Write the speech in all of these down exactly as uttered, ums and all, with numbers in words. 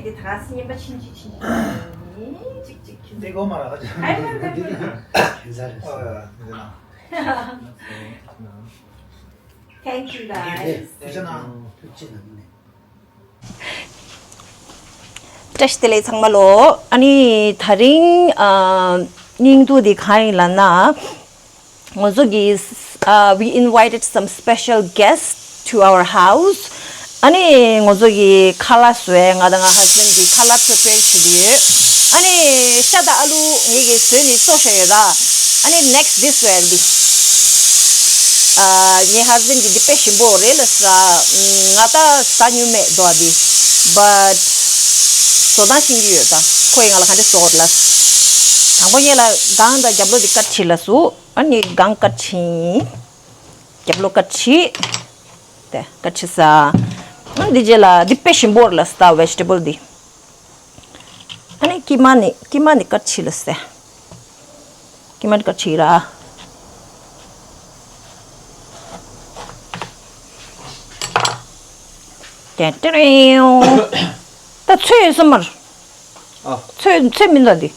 འདི་ད་སྙན་པ་ཆིན་ཆིན་ཆིན་ཆིན་ཅིག་ཅིག་ཁྱི་འདི་གོ་མ་ར་ཁ་ཅིག་ཨ་ཡ་ཡ་ཡ། ཁྱི་ཟ་རེད། ཨ་ཡ་ཡ། Thank you guys. ཐུགས་རྗེ་གནང་། ཐུགས་རྗེ་གནང་ནས། བཀྲ་ཤིས་བདེ་ལེགས་ཚང་མ་ལོ། ཨ་ནི་ད་རིང་ཨ་སྙིང་སྡུག་འདི་གང་ཡིན་ལབ་ན། ང་ཚོ་གི་ཨ་we invited some special guests to our house. ཨ་ནི་ང་ཚོ་གི་ཁ་ལག་བཟོས། ང་དང་ང་husband གི་ཁ་ལག་prepare བྱེད་ཀྱི་ཡོད། ཨ་ནི་ཤ་དང་ཨ་ལུ་ངེད་ཀྱིས་བཟོས་ནས་བཙོས་བཞག་ཡོད་ད། ཨ་ནི་next this way འདི། ཨ་ངའི་husband གི་འདི་དཔེ་ཞིམ་པོ་རེད་ལ་ཟ། ང་ད་ཟ་མྱོང་མེད་དོ་འདི། But བཟོ་སྟངས་ཤེས་ཀྱི་ཡོད་ད། ཁོ་ཡིས་ང་ལ་ག་འདྲ་བཟོ་དགོས་ལབ། དང་པོ་ངེད་ལ་སྒང་དང་རྒྱབ་ལོགས་འདི་ཀ་བྱེད་ལབ་སོང་། ཨ་ནི་སྒང་ཀ་བྱིན། རྒྱབ་ལོགས་ཀ་བྱེད། དེ་ཀ་བྱེད་ས། ཨ་འདི་རྗེས་ལ་འདི་དཔེ་ཞིམ་པོ་རེད་ལ་ཟ་ད་vegetable འདི། ཨ་ནི་ཀི་མ་ནི་ཀི་མ་ནི་ཀ་བྱེད་ལ་ཟ། ཀི་མ་ནི་ཀ་བྱེད་ར། ཏན་ཏན། ད་ཚོས་ཡོད་ས་མར། ཨ། ཚོས་ཚོས་མིན་ད་འདི།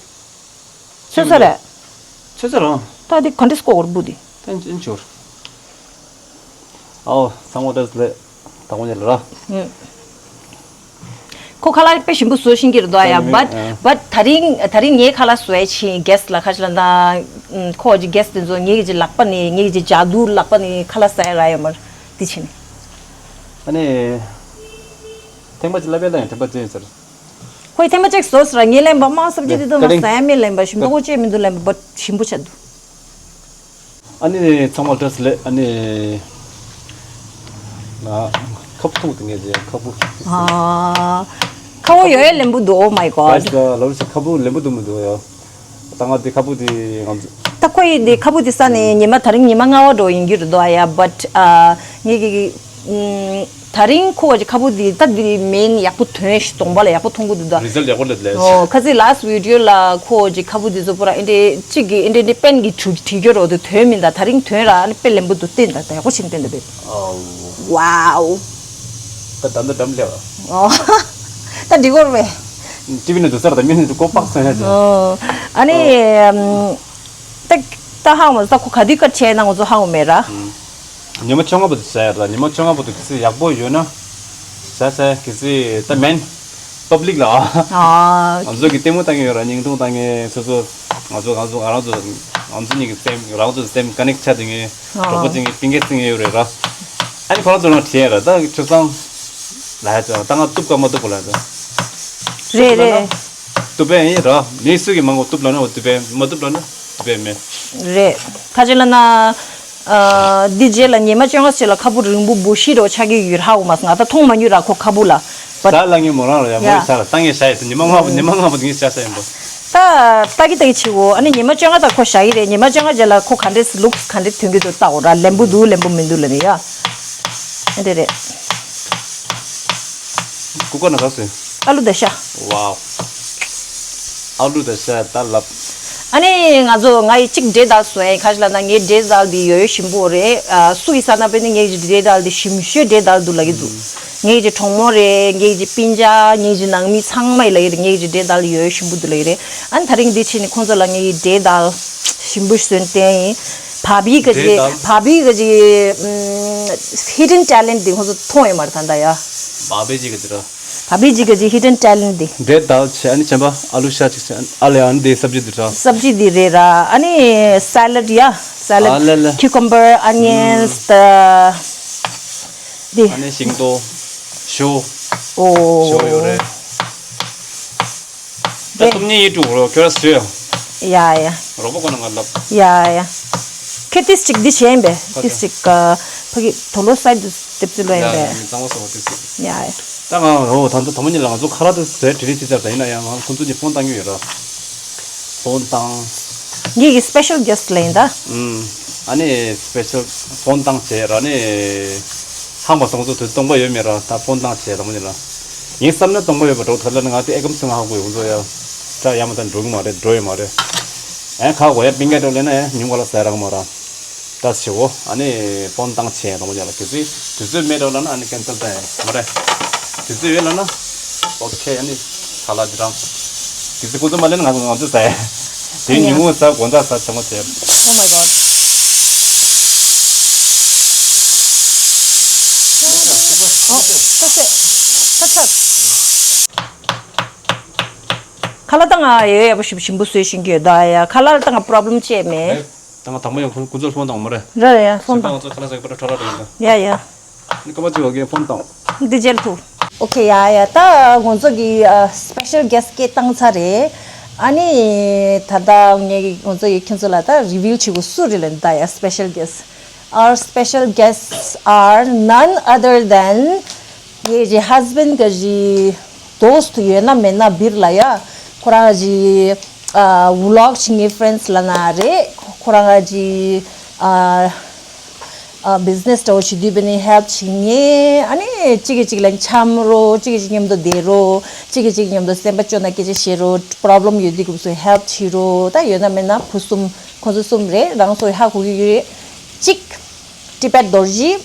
ཚོས་ས་རེད། ཚོས་ས་རང་། ད་འདི་ག་འདྲས་སྐོར་བར་བུ་འདི། ཏན་ཅིན་ཆོར། ཨའོ་ཚང་མ་བཀྲ་ཤིས་བདེ་ལེགས། དང་པོ་ཉིད་ལ་ར། ཨུ། ཁོ་ཁ་ལག་དཔེ་ཞིམ་པོ་བཟོ་ཤེས་ཀྱི་རེད་དོ་ཡ། ད་ནི་but ཨ། But ད་རིང་ད་རིང་ངའི་ཁ་ལག་བཟོས་ཕྱིན་guest ལ་ཁ་ཤས་ལ་ད་ཁོ་གི་guest དེ་ཚོ་ངའི་གི་ལག་པ་ནས་ངའི་གི་ཇ་དུ་ལག་པ་ནས་ཁ་ལག་ཟ་ཡ་རག་ཡོད་མ་རེད་དེ་ཕྱིན། ཨ་ནི། ཐེངས་མ་གཅིག་ལབ་ཡ་ལ་ཡང་དྲན་པ་བརྗེད་ཡིན་ཟེར། ཁོས་ཐེངས་མ་གཅིག་བཟོས་ཟེར་ངས་ལེན་པ་མ་སབ་ཅི་དེ་ཚོ་མ་ཟ་ཡ་མེད་ལེན་པ་ཞིམ་མདོག་ཅེས་མི་འདུག་ལེན་པ་but ཞིམ་པོ་ཆགས་འདུག་ཨ་ནི་ཚང་མ་བཀྲ་ཤིས་བདེ་ལེགས། ཨ་ནི་ང་ཁ་བུ་འཐུང་དུ་ངས་ཀྱི་ཁ་བུ། ཨ། ཁ་བུ་ཡོད་ཡ་ལེན་པོ་འདུག Oh my god. ལ་ལ་ཁ་བུ་ལེན་པོ་འདུག་མི་འདུག་ཡ། ད་ང་དེ་ཁ་བུ་དེ་ང་ཚོ། ད་ཁོ་ཡི་དེ་ཁ་བུ་དེ་ས་ནས་ཉི་མ་ད་རིང་ཉི་མ་ལྔ་པ་འགྲོ་ཡིན་རྒྱུ་རེད་དོ་ཡ། But ཨ་ངས་ཀྱི་ད་རིང་ཁོ་གི་ཁ་བུ་དེ་ད་དེ་མིན་ཡག་པོ་ཐོན་ཤི་གདོང་པ་ལ་ཡག་པོ་མཐོང་གི་འདུག་ད། Result ཡག་པོ་སླེབས་ལེ། ཨོ་ཁ་ཚིག་last video ལ་ཁོ་གི་ཁ་བུ་དེ་ཚོ་པོ་ར་ཨེ་འདྲེ་གཅིག་གི་ཨེ་འདྲེ་འདྲེ་པན་གི་གྲུ་གྲི་གྱོ་རོ་དེ་ཐོན་མིན་ད། ད་རིང་ཐོན་ར་ཨ་ནི་དཔེ་ལེན་པོ་འདུག་བསྟན་ད་ད་ཡག་པོ་ཕྱིན་བསྟན་ད་བེ། ཨོ། Wow. ད་ད་འདི་འགྲམ་སླེབས། ཨོ། ད་འགྲིག་གོ་རེད། ཊི་ཝི་ནས་འདུག་ས་ར་ད་མི་ནས་འདུག་གོ་པག་སོང་ཡ་ཅིག་ཨོ། ཨ་ནི་ཨམ། ད་ད་ཧ་མ་ས་ཁོ་ག་དུས་ཀ་ཆེ་ན་ང་ཚོ་ཧ་མ་མེད་ར། ཉི་མ་བཅོ་ལྔ་བར་དུ་བྱ་ཡ་ར། ཉི་མ་བཅོ་ལྔ་བར་དུ་གི་ཚེ་ཡག་པོ་ཡོད་ན་བྱ་ས་གི་ཚེ་ད་མེན་པབ་ལིག་ལ་ཨ། ང་ཚོ་གི་ལྟད་མོ་ལྟ་མཁན་ཡོད་ར། བརྙན་ཐུང་ལྟ་མཁན་སོ་སོ་ང་ཚོ་ང་ཚོ་ང་རང་ཚོ་ང་ཚོ་གཉིས་ཀྱི་སེམས་རང་ཚོ་སེམས་ཀ་ནེག་ཆགས་དེ་ངའི་གྲོགས་པོ་ཅིག་ངའི་པིན་ཀེ་ཅིག་ངའི་ཡོད་རེད་ར། ཨ་ནི་ཁོ་རང་ཚོ་རང་དྲན་ར། ད་ཁྲི་སང་ལ་ཡ་ཅག་ད་ང་གཏུབ་ཀ་མ་གཏུབ་ག་ལ་ད། རེད་རེད། གཏུབ་པའི་ཡིན་ར། མི་སུ་གི་མང་པོ་གཏུབ་ལ་ན་འོ་གཏུབ་པའི་མ་གཏུབ་ལ་ན་གཏུབ་པའི་མེད། རེད། ཁ་ཅིག་ལ་ན། ཨ། འདི་རྗེས་ལ་ཉི་མ་བཅོ་ལྔ་ཞིག་ལ་ཁ་བུ་རིང་པོ་འབུ་ཤི་རོ་ཆགས་ཀྱི་ཡོད་ཧ་གོ་མ་སོང་། ང་ད་མཐོང་མ་མྱོང་ར་ཁོ་ཁ་བུ་ལ། ཟ་ལ་ངའི་མོ་རང་ལ་ཡ་མོ་ཡ་ཡི་ཆ་ལ་ད་ངས་བྱ་ཡི་ཉི་མ་ལྔ་པོ་ཉི་མ་ལྔ་པོ་དེ་ངས་བྱ་ས་ཡིན་པ། ད་ལྟ་གི་ལྟ་གི་བྱེད་འོ། ཨ་ནི་ཉི་མ་བཅོ་ལྔ་ད་ཁོ་བཞག་གི་རེད། ཉི་མ་བཅོ་ལྔ་རྗེས་ལ་ཁོ་ག་འདྲས་ལུགས་ག་འདྲས་ཐོན་གི་འདུག་ལྟ་འོ་ར། ལེན་པོ་འདུག་ལེན་པོ་མི་འདུག་ལ་ནི་ཡ། ཨ་འདྲས་རེད། ཀུ་ཀར་ནང་ག་ཟོས། ཨ་ལུ་དང་ཤ། Wow. ཨ་ལུ་དང་ཤ་ད་ལབ། ཨ་ནི་ང་ཚོ་ང་ཡི་གཅིག་འབྲས་དལ་བཟོས་ཡིན། ཁ་ཤས་ལ་ན་ངའི་འབྲས་དལ་འདི་ཡོད་ཡོད་ཞིམ་པོ་རེད། ཨ་སུ་ཡི་ས་ན་པེ་ནི་ངའི་འབྲས་དལ་འདི་ཞིམ་ཤོས་འབྲས་དལ་འདུག་ལབ་ཀྱི་འདུག་ངའི་གྲོགས་མོ་རེད། ངའི་སྤུན་ཀྱག་ངའི་ནང་མི་ཚང་མ་ཡི་ལབ་ཀྱི་རེད། ངའི་འབྲས་དལ་ཡོད་ཡོད་ཞིམ་པོ་འདུག་ལབ་ཀྱི་རེད། ཨ་ནི་ད་རིང་འདི་ཕྱིན་ནས་ཁོང་ཚོ་ལ་ངའི་འབྲས་དལ་ཞིམ་པོ་བཟོས་བསྟན་ཡིན། བ་བི་ག་ཅི་འབྲས་དལ། བ་བི་ག་ཅི་hidden talent འདི་ཁོང་ཚོ་མཐོང་ཡོད་མ་རེད་ད་ལྟ་ཡ། བ་བི་ག་ཅི་ར། བ་བི་ག་ཅི་ག་ཅི་hidden talent འདི། འབྲས་དལ་བྱས། ཨ་ནི་གཞན་པ་ཨ་ལུ་ཤ་ཅིག་བྱས། ཨ་ལེ་ཨ་ནི་འདི་སབ་ཇི་འདི་ར། སབ་ཇི་འདི་རེད་ར། ཨ་ནི་salad ཡ། Salad ཨ་ལེ་ལེ། Cucumber, onions ད་འདི། ཨ་ནི་ཤིང་ཏོག་ཞོ། ཨོ། ཞོ་ཡོད་རེད། ད་གཏུབ་ཉེན་ཡིད་དྲུག་རོ་ཁྱོད་ར་ཟོས། ཡ་ཡ། རོགས་པ་ཁོ་ན་ང་ལབ། ཡ་ཡ། ཁྱོད་ཏིས་ཅིག་འདི་བྱས་ཡིན་པས། ཁ་ཏིས་ཅིག་ཨ། ཕ་གི་དོ་ལོ་སའི་དུ་སྟེབ་ཙི་ལོ་ཡིན་ཡ་ཡ། པས། མི་གཙང་བ་སོགས་ཏིས་ཅིག་ཡ་ཡ། ད་ང་འོ་ད་ད་དུང་མ་ཉིད་ལ་ང་ཚོ་ཁ་ར་དུ་ཟས་དྲི་རི་ཅི་ཙར་ད་ཡིན་ན་ཡང་ང་ཁོང་ཚོ་གཉིས་ཕོན་བཏང་གི་ཡོད་ར། ཕོན་བཏང་། ངེད་ཀྱི་special guest ལ་ཡིན་ད། ཨུམ། ཨ་ནི་special ཕོན་བཏང་བྱས་ར་ནི། ཧང་བ་སོང་ཚོ་དུ་སྟོང་པ་ཡོད་མེད་ར་ད་ཕོན་བཏང་བྱས་ད་མ་ཉིད་ལ། ངའི་བསམ་ན་སྟོང་པ་ཡོད་པ་འགྲོ་ཐར་ལ་ནི་ང་དེ་ཨེ་ཀམ་སུ་ང་ཧ་གོ་ཡོང་ཚོ་ཡ། ད་ཡ་མ་ད་འགྲོ་གི་མ་རེད། འགྲོ་ཡོད་མ་རེད། ཨེ་ཁ་གོ་ཡ་པིང་ག་འགྲོ་ལེ་ན་ཡ་ཉུང་བ་ལ་ཟ་རག་མ་ར། ད་ཞེ་བོ་ཨ་ནི་ཕོན་བཏང་བྱས་དང་པོ་ཉལ་ལ་དུས་ཚོད་དུས་ཚོད་མེད་འགྲོ་ལ་ན་ཨ་ནི་ཀན་སལ་བཏང་ཡ་མ་རེད། དུས་ཚོད་ཡོད་ལ་ན་ ཨོ་ཁེ། ཨ་ནི་ཁ་ལག་འདི་རང་། དེ་ཚོ་ཁོ་ཚོ་མ་ལེན་ང་ང་ཚོ་ཟ་ཡ། དེ་ཉིན་མོ་ཟ་དགོང་དག་ཟ་ཚང་མ་ཟ། Oh my god. ཨོ། ཁ་ཤས། ཁ་ཤས། ཁ་ལག་ད་ང་ཡོད་ཡག་པོ་ཞིམ་ཞིམ་པོ་བཟོས་ཤེས་ཀྱི་ཡོད་ད་ཡ། ཁ་ལག་ད་ང་པོ་རོབ་ལེམ་ཅིག་མེད། ད་ང་དང་པོ་ཡང་ཁོ་ཁོ་ཚོར་ཕོན་བཏང་མ་རེད། རེད་རེད། ཕོན་བཏང་། ང་ཚོ་ཁ་ལག་ཟ་གི་པར་ཁྲ་ར་རེད་ད། ཡ་ཡ། ནི་ཀ་མ་ཅི་བ་གི་ཕོན་བཏང་། འདི་མཇལ་ཐུབ། ཨོ་ཁེ། ཡ་ཡ། ད་ང་ཚོ་གི་ཨ་special guest སྐད་བཏང་ཚར་རེད། ཨ་ནི་ད་ལྟ་ངས་ང་ཚོ་ཡི་ཁྱོད་ཚོ་ལ་ད་reveal བྱེད་དགོས་སུ་རེད་ལབ་ད་ཡ། Special guest. Our special guests are none other than ངའི་ཇི་husband གི་ཇི་dost ཡོད་ན་མེད་ན་བིར་ལ་ཡ། ཁོ་རང་ཇི་ཨ་vlog བྱེད་ངེས་friends ལ་ན་རེད། ཁོ་རང་ཇི་ཨ་ཨ་business འདྲ་བོ་བྱེད་དུས་བས་ནི་help བྱེད་ངེས། ཨ་ནི་གཅིག་གིས་གཅིག་ལ་འཆམ་རོགས། གཅིག་གིས་གཅིག་མཉམ་དུ་བསྡད་རོགས། གཅིག་གིས་གཅིག་མཉམ་དུ་སེམས་པ་སྐྱོ་ན་སྐད་ཆ་བཤད་རོགས། problem ཡོད་དུས་སྐབས་སུ་help བྱེད་རོགས། ད་ཡོད་ན་མེད་ན་བུ་གསུམ་ཁོ་ཚོ་གསུམ་རེད། རང་ཚོ་ཧ་གོ་གི་ཡོད་རེད། གཅིག Tibet རྡོ་རྗེ།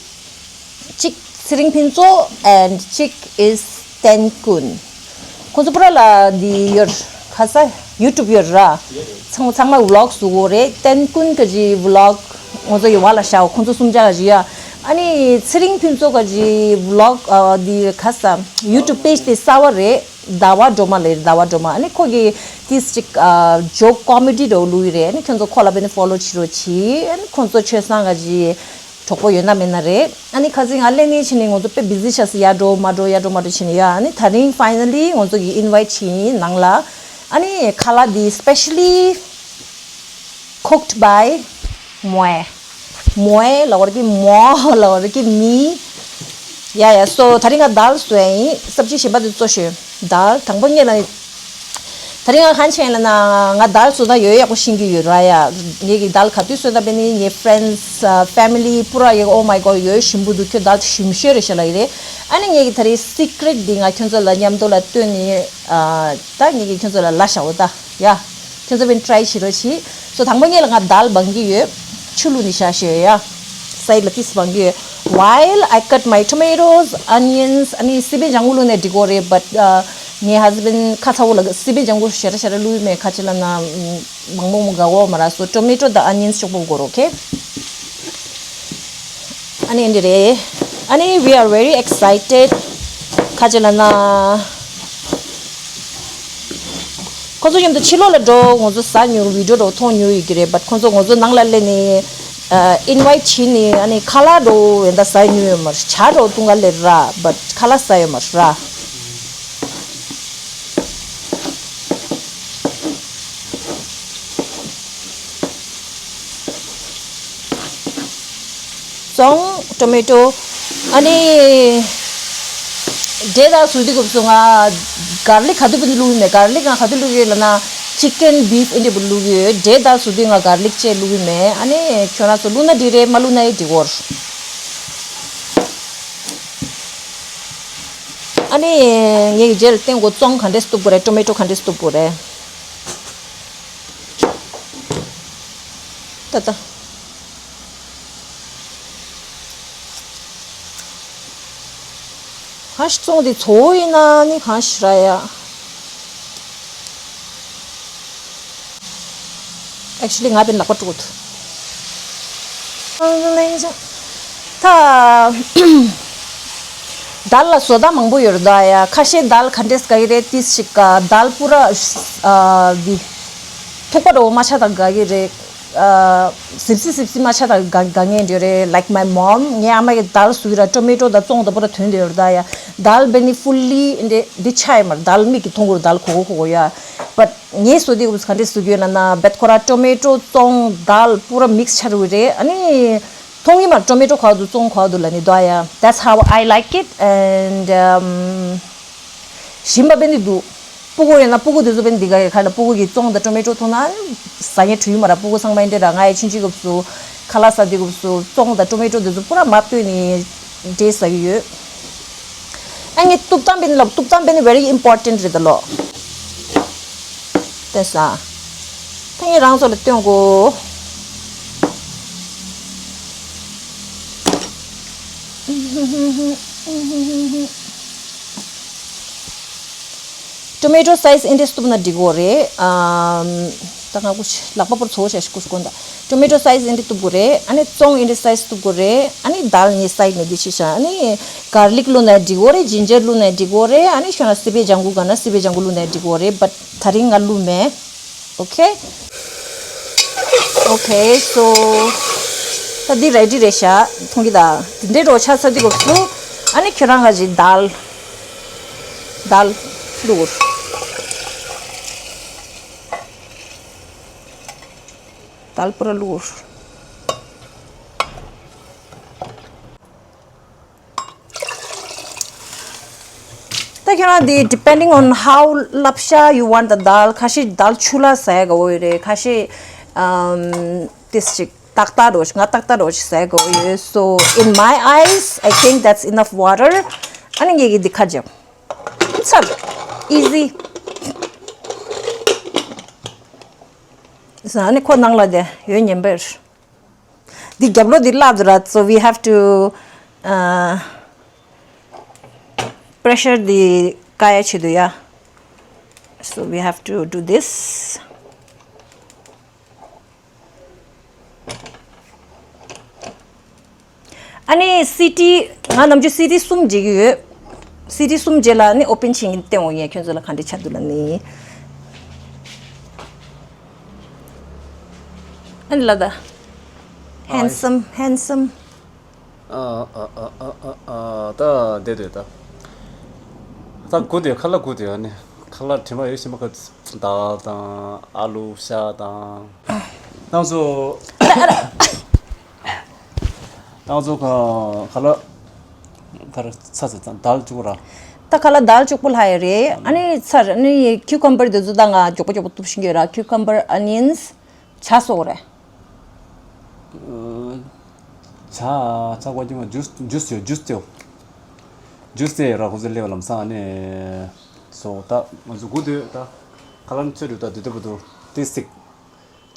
གཅིག་ཚེ་རིང་ཕུན་ཚོགས། and གཅིག is ཏན་ཀུན། ཁོ་ཚོ་པུ་ར་ལ་འདི་ཡོད། ཁ་ས་YouTube ཡོད་ར། ཚང་ཚང་མ་vlog བཟོ་གོ་རེད། ཏན་ཀུན་གི་ཇི་vlog ང་ཚོ་ཡི་བ་ལ་ཤའོ། ཁོ་ཚོ་གསུམ་ཆ་ག་ཇི་ཡ། ཨ་ནི་ཚེ་རིང་ཕུན་ཚོགས་གི་ཇི་vlog ཨ་འདི་ཁ་ས་YouTube page དེ་གསར་བ་རེད། ཟླ་བ་སྒྲོལ་མ་ལབ་རེད། ཟླ་བ་སྒྲོལ་མ། ཨ་ནི་ཁོ་གི་ཏིས་ཅིག་ཨ་joke comedy འདྲ་བོ་བླུགས་ཡི་རེད། ཨ་ནི་ཁྱོད་ཚོ་ཁོ་ལ་བས་ནི་follow བྱེད་རོགས་གྱིས། ཨ་ནི་ཁོ་ཚོ་ཆོས་བཟང་ག་ཇི། གྲོགས་པོ་ཡོད་ན་མེད་ན་རེད། ཨ་ནི་ཁ་སང་ང་ལེན་ནས་ཕྱིན་ནས་ང་ཚོ་དཔེ་busy ཤག་སི་ཡར་འགྲོ་མར་འགྲོ་ཡར་འགྲོ་མར་འགྲོ་ཕྱིན་ནས་ཡ། ཨ་ནི་ད་རིང་finally ང་ཚོ་གི་invite བྱིན་ནང་ལ། ཨ་ནི་ཁ་ལག་འདི་specially cooked by མོའེ། མོའེ་ལབ་པར་གི་མོ་ལབ་པར་གི་མི། ཡ་ཡ། so ད་རིང་ང་དཱལ་བཟོས་ཡིན། སབ་ཇི་གཞན་པ་དེ་གཙོ་ཤོས། དཱལ་དང་པོ་ངེད་ལ། ད་རིང་ང་གང་བྱས་ལ་ན་ང་དཱལ་བཟོ་ད་ཡོད་ཡག་པོ་ཤེས་ཀྱི་ཡོད་ར་ཡ། ངེད་ཀྱི་དཱལ་ག་དུས་བཟོས་ད་པས་ནི་ངའི་friends ཨ་family པུ་ར་ཡོད། Oh my god ཡོད་ཞིམ་པོ་འདུག་ཁྱོད་དཱལ་ཞིམ་ཤོས་རེད་ཤག་ལབ་ཡི་རེད། ཨ་ནི་ངེད་ཀྱི་ད་རིང་secret འདི་ང་ཁྱོད་ཚོ་ལ་མཉམ་དུ་ལ་སྟོན་ནི་ཨ་ད་ངེད་ཀྱི་ཁྱོད་ཚོ་ལ་ལ་ཤ་འོ་ད་ཡ། ཁྱོད་ཚོ་བས་try བྱེད་རོགས་གྱིས། so དང་པོ་ངེད་ལ་ང་དཱལ་སྦང་གི་ཡོད། ཆུ་བླུགས་ནི་ཤ་ཤོས་ཡ། side ལ་ཏིས་སྦང་གི་ཡོད། While I cut my tomatoes, onions ཨ་ནི་སི་པན་ལྗང་གུ་བླུགས་ནས་འགྲིག་གོ་རེད། but ཨ་ངའི་husband ཁ་ཚ་བོ་ལ་སི་པན་ལྗང་གུ་ཞེ་དྲག་ཞེ་དྲག་བླུགས་མེད་ཁ་ཆེ་ལ་ན་མང་མོ་མོ་དགའ་གོ་མ་ར། so tomato དང་onions ཤོག་པོ་གོ་རོ། ཨོ་ཁེ། ཨ་ནི་འདི་རེད། ཨ་ནི་we are very excited ཁ་ཆེ་ལ་ན། ཁོ་ཚོ་མཉམ་དུ་ཕྱི་ལོགས་ལ་འགྲོ། ང་ཚོ་ཟ་མྱོང་། video འགྲོ་མཐོང་མྱོང་ཡོད་ཀྱི་རེད། but ཁོ་ཚོ་ང་ཚོ་ནང་ལ་སླེབས་ནས་ཨ་invite བྱས་ནས་ཨ་ནི་ཁ་ལག་འགྲོ་ཡོད་ད་ཟ་མྱོང་ཡོད་མ་རེད། ཇ་འགྲོ་བཏུང་ག་སླེབས་ར། but ཁ་ལག་ཟ་ཡོད་མ་རེད་ར། བཙོང་tomato ཨ་ནི་འབྲས་དང་བཟོ་དུས་སྐབས་སུ་ང་garlic ག་དུས་པོ་འདི་བླུགས་ཡོད་མེད། garlic ང་ག་དུས་བླུགས་ཡོད་ལབ་ན་chicken beef འདི་པོ་བླུགས་ཡོད། འབྲས་དང་བཟོ་དུས་ང་garlic ཅེས་བླུགས་ཡོད་མེད། ཨ་ནི་ཁྱོད་རང་ཚོ་བླུགས་ན་འགྲིག་རེད། མ་བླུགས་ན་ཡི་འགྲིག་གོ། ཨ་ནི་ངས་ཀྱི་རྗེས་ལ་བསྟན་དགོས། བཙོང་ག་འདྲས་བཏུབ་དགོས་རེད། tomato ག་འདྲས་བཏུབ་དགོས་རེད། ད་ད། གང་ཞིག་བཙོང་དེ་ཚོ་ཡིན་ན་ནི་གང་ཞིག་ར་ཡ། actually ང་བས་ལག་པ་དཀྲུག་ད། དཱལ་ལ་བཟོ་ལྟ་མང་པོ་ཡོད་རེད་ད་ཡ། ཁ་ཤས་དཱལ་ག་འདྲས་དགའ་གི་རེད། ཏིས་ཤིག་ག་དཱལ་པུ་ར་ཨ་འདི་ཐུག་པ་འདྲ་བོ་མ་ཆགས་དང་དགའ་གི་རེད། ཨ་སིབ་སི་སིབ་སི་མ་ཆགས་དང་དགའ་དགའ་ངེས་འདྲ་རེད། like my mom ངའི་ཨ་མ་གི་དཱལ་བཟོ་གི་ར་tomato དང་བཙོང་དང་པུ་ར་དོན་དེ་ཡོད་རེད་ད་ཡ། དཱལ་བས་ནི་fully འདི་འདི་ཆ་ཡོད་མ་རེད། དཱལ་མིག་གི་མཐོང་གི་རེད། དཱལ་གོ་གོ་གོ་གོ་ཡ། but ངས་བཟོ་དུས་སྐབས་སུ་ག་འདྲས་བཟོ་གི་ཡོད་ལབ་ན། བེད་ཁོ་ར་tomato བཙོང་དཱལ་པུ་ར་mix ཆགས་རུ་རེད། ཨ་ནི་མཐོང་གི་མ་རེད། tomato ག་བ་འདུག་བཙོང་ག་བ་འདུག་ལབ་ནི་དོ་ཡ། that's how I like it and um, ཞིམ་པ་བས་ནི་འདུག་སྤུ་གུ་ཡོད་ན་སྤུ་གུ་དེ་ཚོ་བས་ནི་འདི་ག་ཡོད་ཁ་ན་སྤུ་གུ་གི་བཙོང་དང་tomato མཐོང་ན་ཟ་ཉེ་དྲུ་ཡུ་མ་ར། སྤུ་གུ་ཚང་མ་ཡིན་དེ་ར། ང་ཡི་ཆུང་ཆུང་སྐབས་སུ་ཁ་ལག་ཟ་དུས་སྐབས་སུ་བཙོང་དང་tomato དེ་ཚོ་པུ་ར་མ་བཏོན་ནི་འདྲེས་ཟ་གི་ཡོད། ཨ་ངས་གཏུབ་སྟངས་བས་ནི་ལབ། གཏུབ་སྟངས་བས་ནི་very important རེད་ད་ལོ། དེ་ས། ད་ངས་རང་ཚོ་ལ་སྟོན་གོ། ཊོ་མེ་ཊོ་སའི་ཛི་ཨིན་དེ་བཏུབ་ན་འགྲིག་གོ་རེད། ཨམ། ད་ང་ཀུ་ལག་པ་པོར་ཚོ་ཤ་ཤ་ཀུ་ཤ་གོན་ད། ཊོ་མེ་ཊོ་སའི་ཛི་ཨིན་དེ་བཏུབ་གོ་རེད། ཨ་ནི་བཙོང་ཨིན་དེ་སའི་ཛི་བཏུབ་གོ་རེད། ཨ་ནི་དལ་ནི་སའི་ཛི་ནས་འདི་ཤི་ཤ། ཨ་ནི་གར་ལིག་བླུགས་ན་འགྲིག་གོ་རེད། ཇིན་ཇར་བླུགས་ན་འགྲིག་གོ་རེད། ཨ་ནི་ཤོ་ན་སི་པེ་ལྗང་གུ་ག་ན་སི་པེ་ལྗང་གུ་བླུགས་ན་འགྲིག་གོ་རེད། བཊ་ད་རིང་ང་བླུགས་མེད། ཨོ་ཁེ། ཨོ་ཁེ། སོ་ད་འདི་རེ་ཌི་རེད་ཤག་མཐོང་གི་ད། འདི་འདྲའི་རོ་ཆ་ཚ་འདི་གོ་སུ། ཨ་ནི་ཁྱོད་རང་ག་ཅི་དལ། དལ་བླུགས། དལ་པུ་ར་བླུགས། ད་ཁྱེད་རང་དེ་depending on how སླབ་ཤ you want the dal. ཁ་ཤས་དལ་ཆུ་ལ་ཟ་ཡ་གོ་ཡོད་རེད། ཁ་ཤས་ཨམ་ཏིས་ཅིག་ཏག་ཏག་རོ་ཞིག་ང་ཏག་ཏག་རོ་ཞིག་ཟ་ཡ་གོ་ཡོད། So in my eyes, I think that's enough water. ཨ་ནི་ངེད་ཀྱི་འདི་ཁ་རྒྱབ་ཚར། Easy. ཟ་ནི་ཁོ་ནང་ལ་དེ་ཡོད་ཉན་པར། འདི་རྒྱབ་ལོགས་འདི་བརླག་འདུག་ར། So we have to uh, pressure འདི་ཀ་ཡ་ཆེད་དུ་ཡ། So we have to do this. ཨ་ནི་སི་ཊི་ང་ནམ་རྒྱུན་སི་ཊི་གསུམ་བརྗེ་གི་ཡོད། སི་ཊི་གསུམ་རྗེས་ལ་ནི་ཨོ་པན་བྱེད་ཀྱིན་བསྟན་འོང་ཡ། ཁྱོད་ཚོ་ལ་ག་འདྲ་ཆགས་འདུག་ལ་ནི། ཨ་ནི་ལ་ད། Handsome, handsome. ཨ་ཨ་ཨ་ཨ་ཨ་ཨ་ད་བསྡད་དེ་ད། ད་སྒུག་དེ་ཁ་ལག་སྒུག་དེ་ཨ་ནི་ཁ་ལག་དྲི་མ་ཡོད་ཤི་མ་ཁ་དལ་དང་ཨ་ལུ་ཤ་དང་། ཏང་ཚོ་ཏང་ཚོ་ཁ་ཁ་ལག་ཁ་ལག་ཚ་ཚ་དང་དལ་བཅུག་ར། ད་ཁ་ལག་དལ་བཅུག་པོ་ལྷ་ཡ་རེད། ཨ་ནི་ཚར་ཨ་ནི་ཁིའུ་ཀམ་བར་དེ་ཚོ་ད་ང་མགྱོགས་པོ་མགྱོགས་པོ་གཏུབ་ཤིང་གི་ར། ཁིའུ་ཀམ་བར། ཨ་ནི་ཡན། ཇ་སོགས་རེད། ཇ་ཇ་གོ་ཀྱི་མ་ཇུས་ཇུས་ཡོད་ཇུས་ཏེའོ། ཇུས་ཏེ་ར་ཁོ་ཚོ་སླེབས་ལམ་སང་ནས་སོ་ད་ང་ཚོ་སྒུག་སྡོད་ད། ཁ་ལག་ཚོད་རུ་ད་དུས་དུས་བུ་དུ་ཏི་སིག་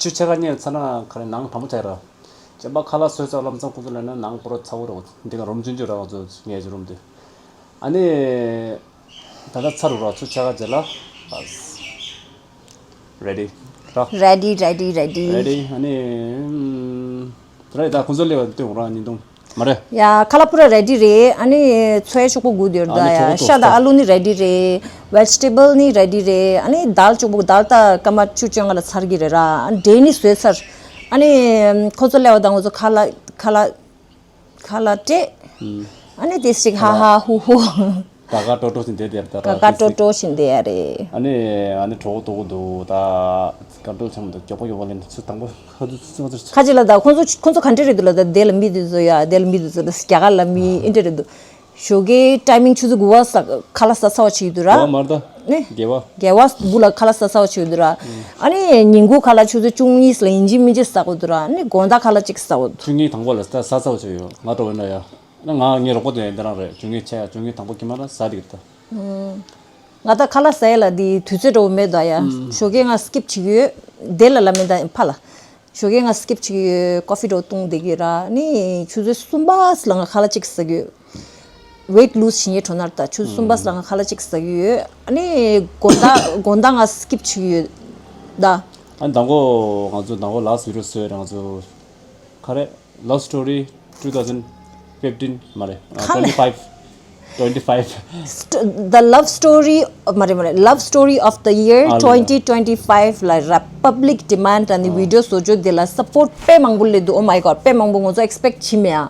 ཆུ་ཆ་ག་ཉལ་ཚ་ན་ཁ་ལག་ནང་དྭངས་མོ་ཆགས་ར། ཅན་པ་ཁ་ལག་སོས་ཚར་ལམ་སང་ཁོ་ཚོ་ལ་ན་ནང་པོ་ར་ཚ་བོ་ར། འདི་ག་རུམ་ཆུང་ཆུང་ར་ང་ཚོ་ངས་ཀྱི་རུམ་དུ། ཨ་ནི། ད་ལྟ་ཚར་རུ་ར་ཚུར་ཆ་ག་རྗེས་ལ། Ready ར། Ready, ready, ready. Ready ཨ་ནི། ཨམ། རེད་ད་ཁོང་ཚོ་སླེབས་པ་སྟོན་ར་ཉིན་ཐུང་མ་རེད། ཡ་ཁ་ལག་པུ་ར་ready རེད། ཨ་ནི་ཚོས་ཤོག་པོ་སྒུག་སྡོད་ད་ཨ་ནི་ཡ། ཤ་དང་ཨ་ལུ་ནི་ready རེད། Vegetable ནི་ready རེད། ཨ་ནི་དལ་ཅོག་པོ་དལ་ད་སྐར་མ་བཅུ་བཅོ་ལྔ་ལ་ཚར་གི་རེད་ར། ཨ་ནི་འབྲས་ནི་བཟོས་ཚར། ཨ་ནི་ཁོང་ཚོ་སླེབས་པ་དང་ང་ཚོ་ཁ་ལག་ཁ་ལག་ཁ་ལག་སྤྲད། ཨ་ནི་དེ་ཞིག་ཧ་ཧ་ཧུ་ཧུ། ད་ག་ཏོ་ཏོ་ཞིག་འདེད་དེ་ད་ག་ག་ཏོ་ཏོ་ཞིག་འདེད་ཡ་རེད། ཨ་ནི་ཨ་ནི་གྲོགས་དོ་གོ་འདུག་ད་ག་ཏོ་ཆམ་འདུག་མགྱོགས་པོ་མགྱོགས་པོ་ལེན་ཚུལ་དང་པོ་ཁ་ཚུ་ཚུ་ཚུ། ཁ་ཅིག་ལ་ད་ཁོང་ཚོ་ཁོང་ཚོ་ག་འདྲ་རེད་འདུག་ལ། ད་དེ་ལ་མི་དེ་ཚོ་ཡ་དེ་ལ་མི་དེ་ཚོ་ལ་རྒྱ་གར་ལ་མི་ཨིན་འདྲ་རེད་འདུག་ཞོགས་ཀའི་ཊའི་མིང་ཆུ་ཚོད་དགུ་པ་ས་ཁ་ལག་ཟ་ཚར་བ་ཅིག་འདུག་ར། དགུ་པ་མ་རེད་ད། ནི་བརྒྱད་པ། བརྒྱད་པ་དགུ་ལ་ཁ་ལག་ཟ་ཚར་བ་ཅིག་འདུག་ར། ཨ་ནི་ཉིན་གུང་ཁ་ལག་ཆུ་ཚོད་བཅུ་གཉིས་ལ་ཡིན་གཅིག་མིན་གཅིག་ཟ་དགོས་འདུག་ར། ཨ་ནི་དགོང་དག་ཁ་ལག་གཅིག་ཟ་དགོས་འདུག་བཅུ་གཉིས་དང་པོ་ལ་ཟ་ཟ་ཚར་བ་ཅིག་ཡོད། ང་འགྲོ་བའི་ན་ཡ། ཨ་ནི་ང་ངའི་རོགས་པ་དེ་འདི་རང་རེད། བཅུ་གཉིས་ཆ་ཡ་བཅུ་གཉིས་དང་པོ་ཁྱི་མ་ར་ཟ་དེ་གི་ད། ང་ད་ཁ་ལག་ཟ་ཡ་ལ་དེ་དུས་ཚོད་འགྲོ་བ་མེད་ད་ཡ། ཞོགས་ཀས་ང་སི་ཀིབ་བྱེད་ཀྱི་ཡོད། དེ་ལ་ལ་མེད་ད་ཕ་ལ། ཞོགས་ཀས་ང་སི་ཀིབ་བྱེད་ཀྱི་ཡོད། ཀོ་ཧྥི་འགྲོ་བཏུང་བསྡད་ཀྱི་ཡོད་ར། ནི་ཆུ་ཚོད་གསུམ་པ་ལ་ང་ཁ་ལག་གཅིག་ཟ་གི་ཡོད། ཝེ་ཊི་ལུ་ཛི་བྱེད་ཉེ་གྲོ་ནར་ད་ཆུ་ཚོད་གསུམ་པ་ལ་ང་ཁ་ལག་གཅིག་ཟ་གི་ཡོད། ཨ་ནི་དགོང་དག་དགོང་དག་ང་སི་ཀིབ་བྱེད་ཀྱི་ཡོད་ད། ཨ་ནི་དང་པོ་ང་ཚོ་དང་པོ་ལཱ་སི་ཊི་བི་ཌི་ཡོ་བཟོས་ར། ང་ཚོ་ག་རེ། Love Story two thousand fifteen མ་རེད། ཨ། ཁ་ལ། twenty five twenty five St- the love story མ་རེད་མ་རེད། Love Story of the Year ཨ་ལ། twenty twenty five ལ་ར། Public demand ཨ་ནི་ཨ། བི་ཌི་ཡོ་བཟོ་བཅོས་དེ་ལ་སཔོརྚ་དཔེ་མང་པོ་སླེབས་འདུག Oh my god དཔེ་མང་པོ་ང་ཚོ་ཨེག་སི་པེག་བྱེད་མེད་ཨ།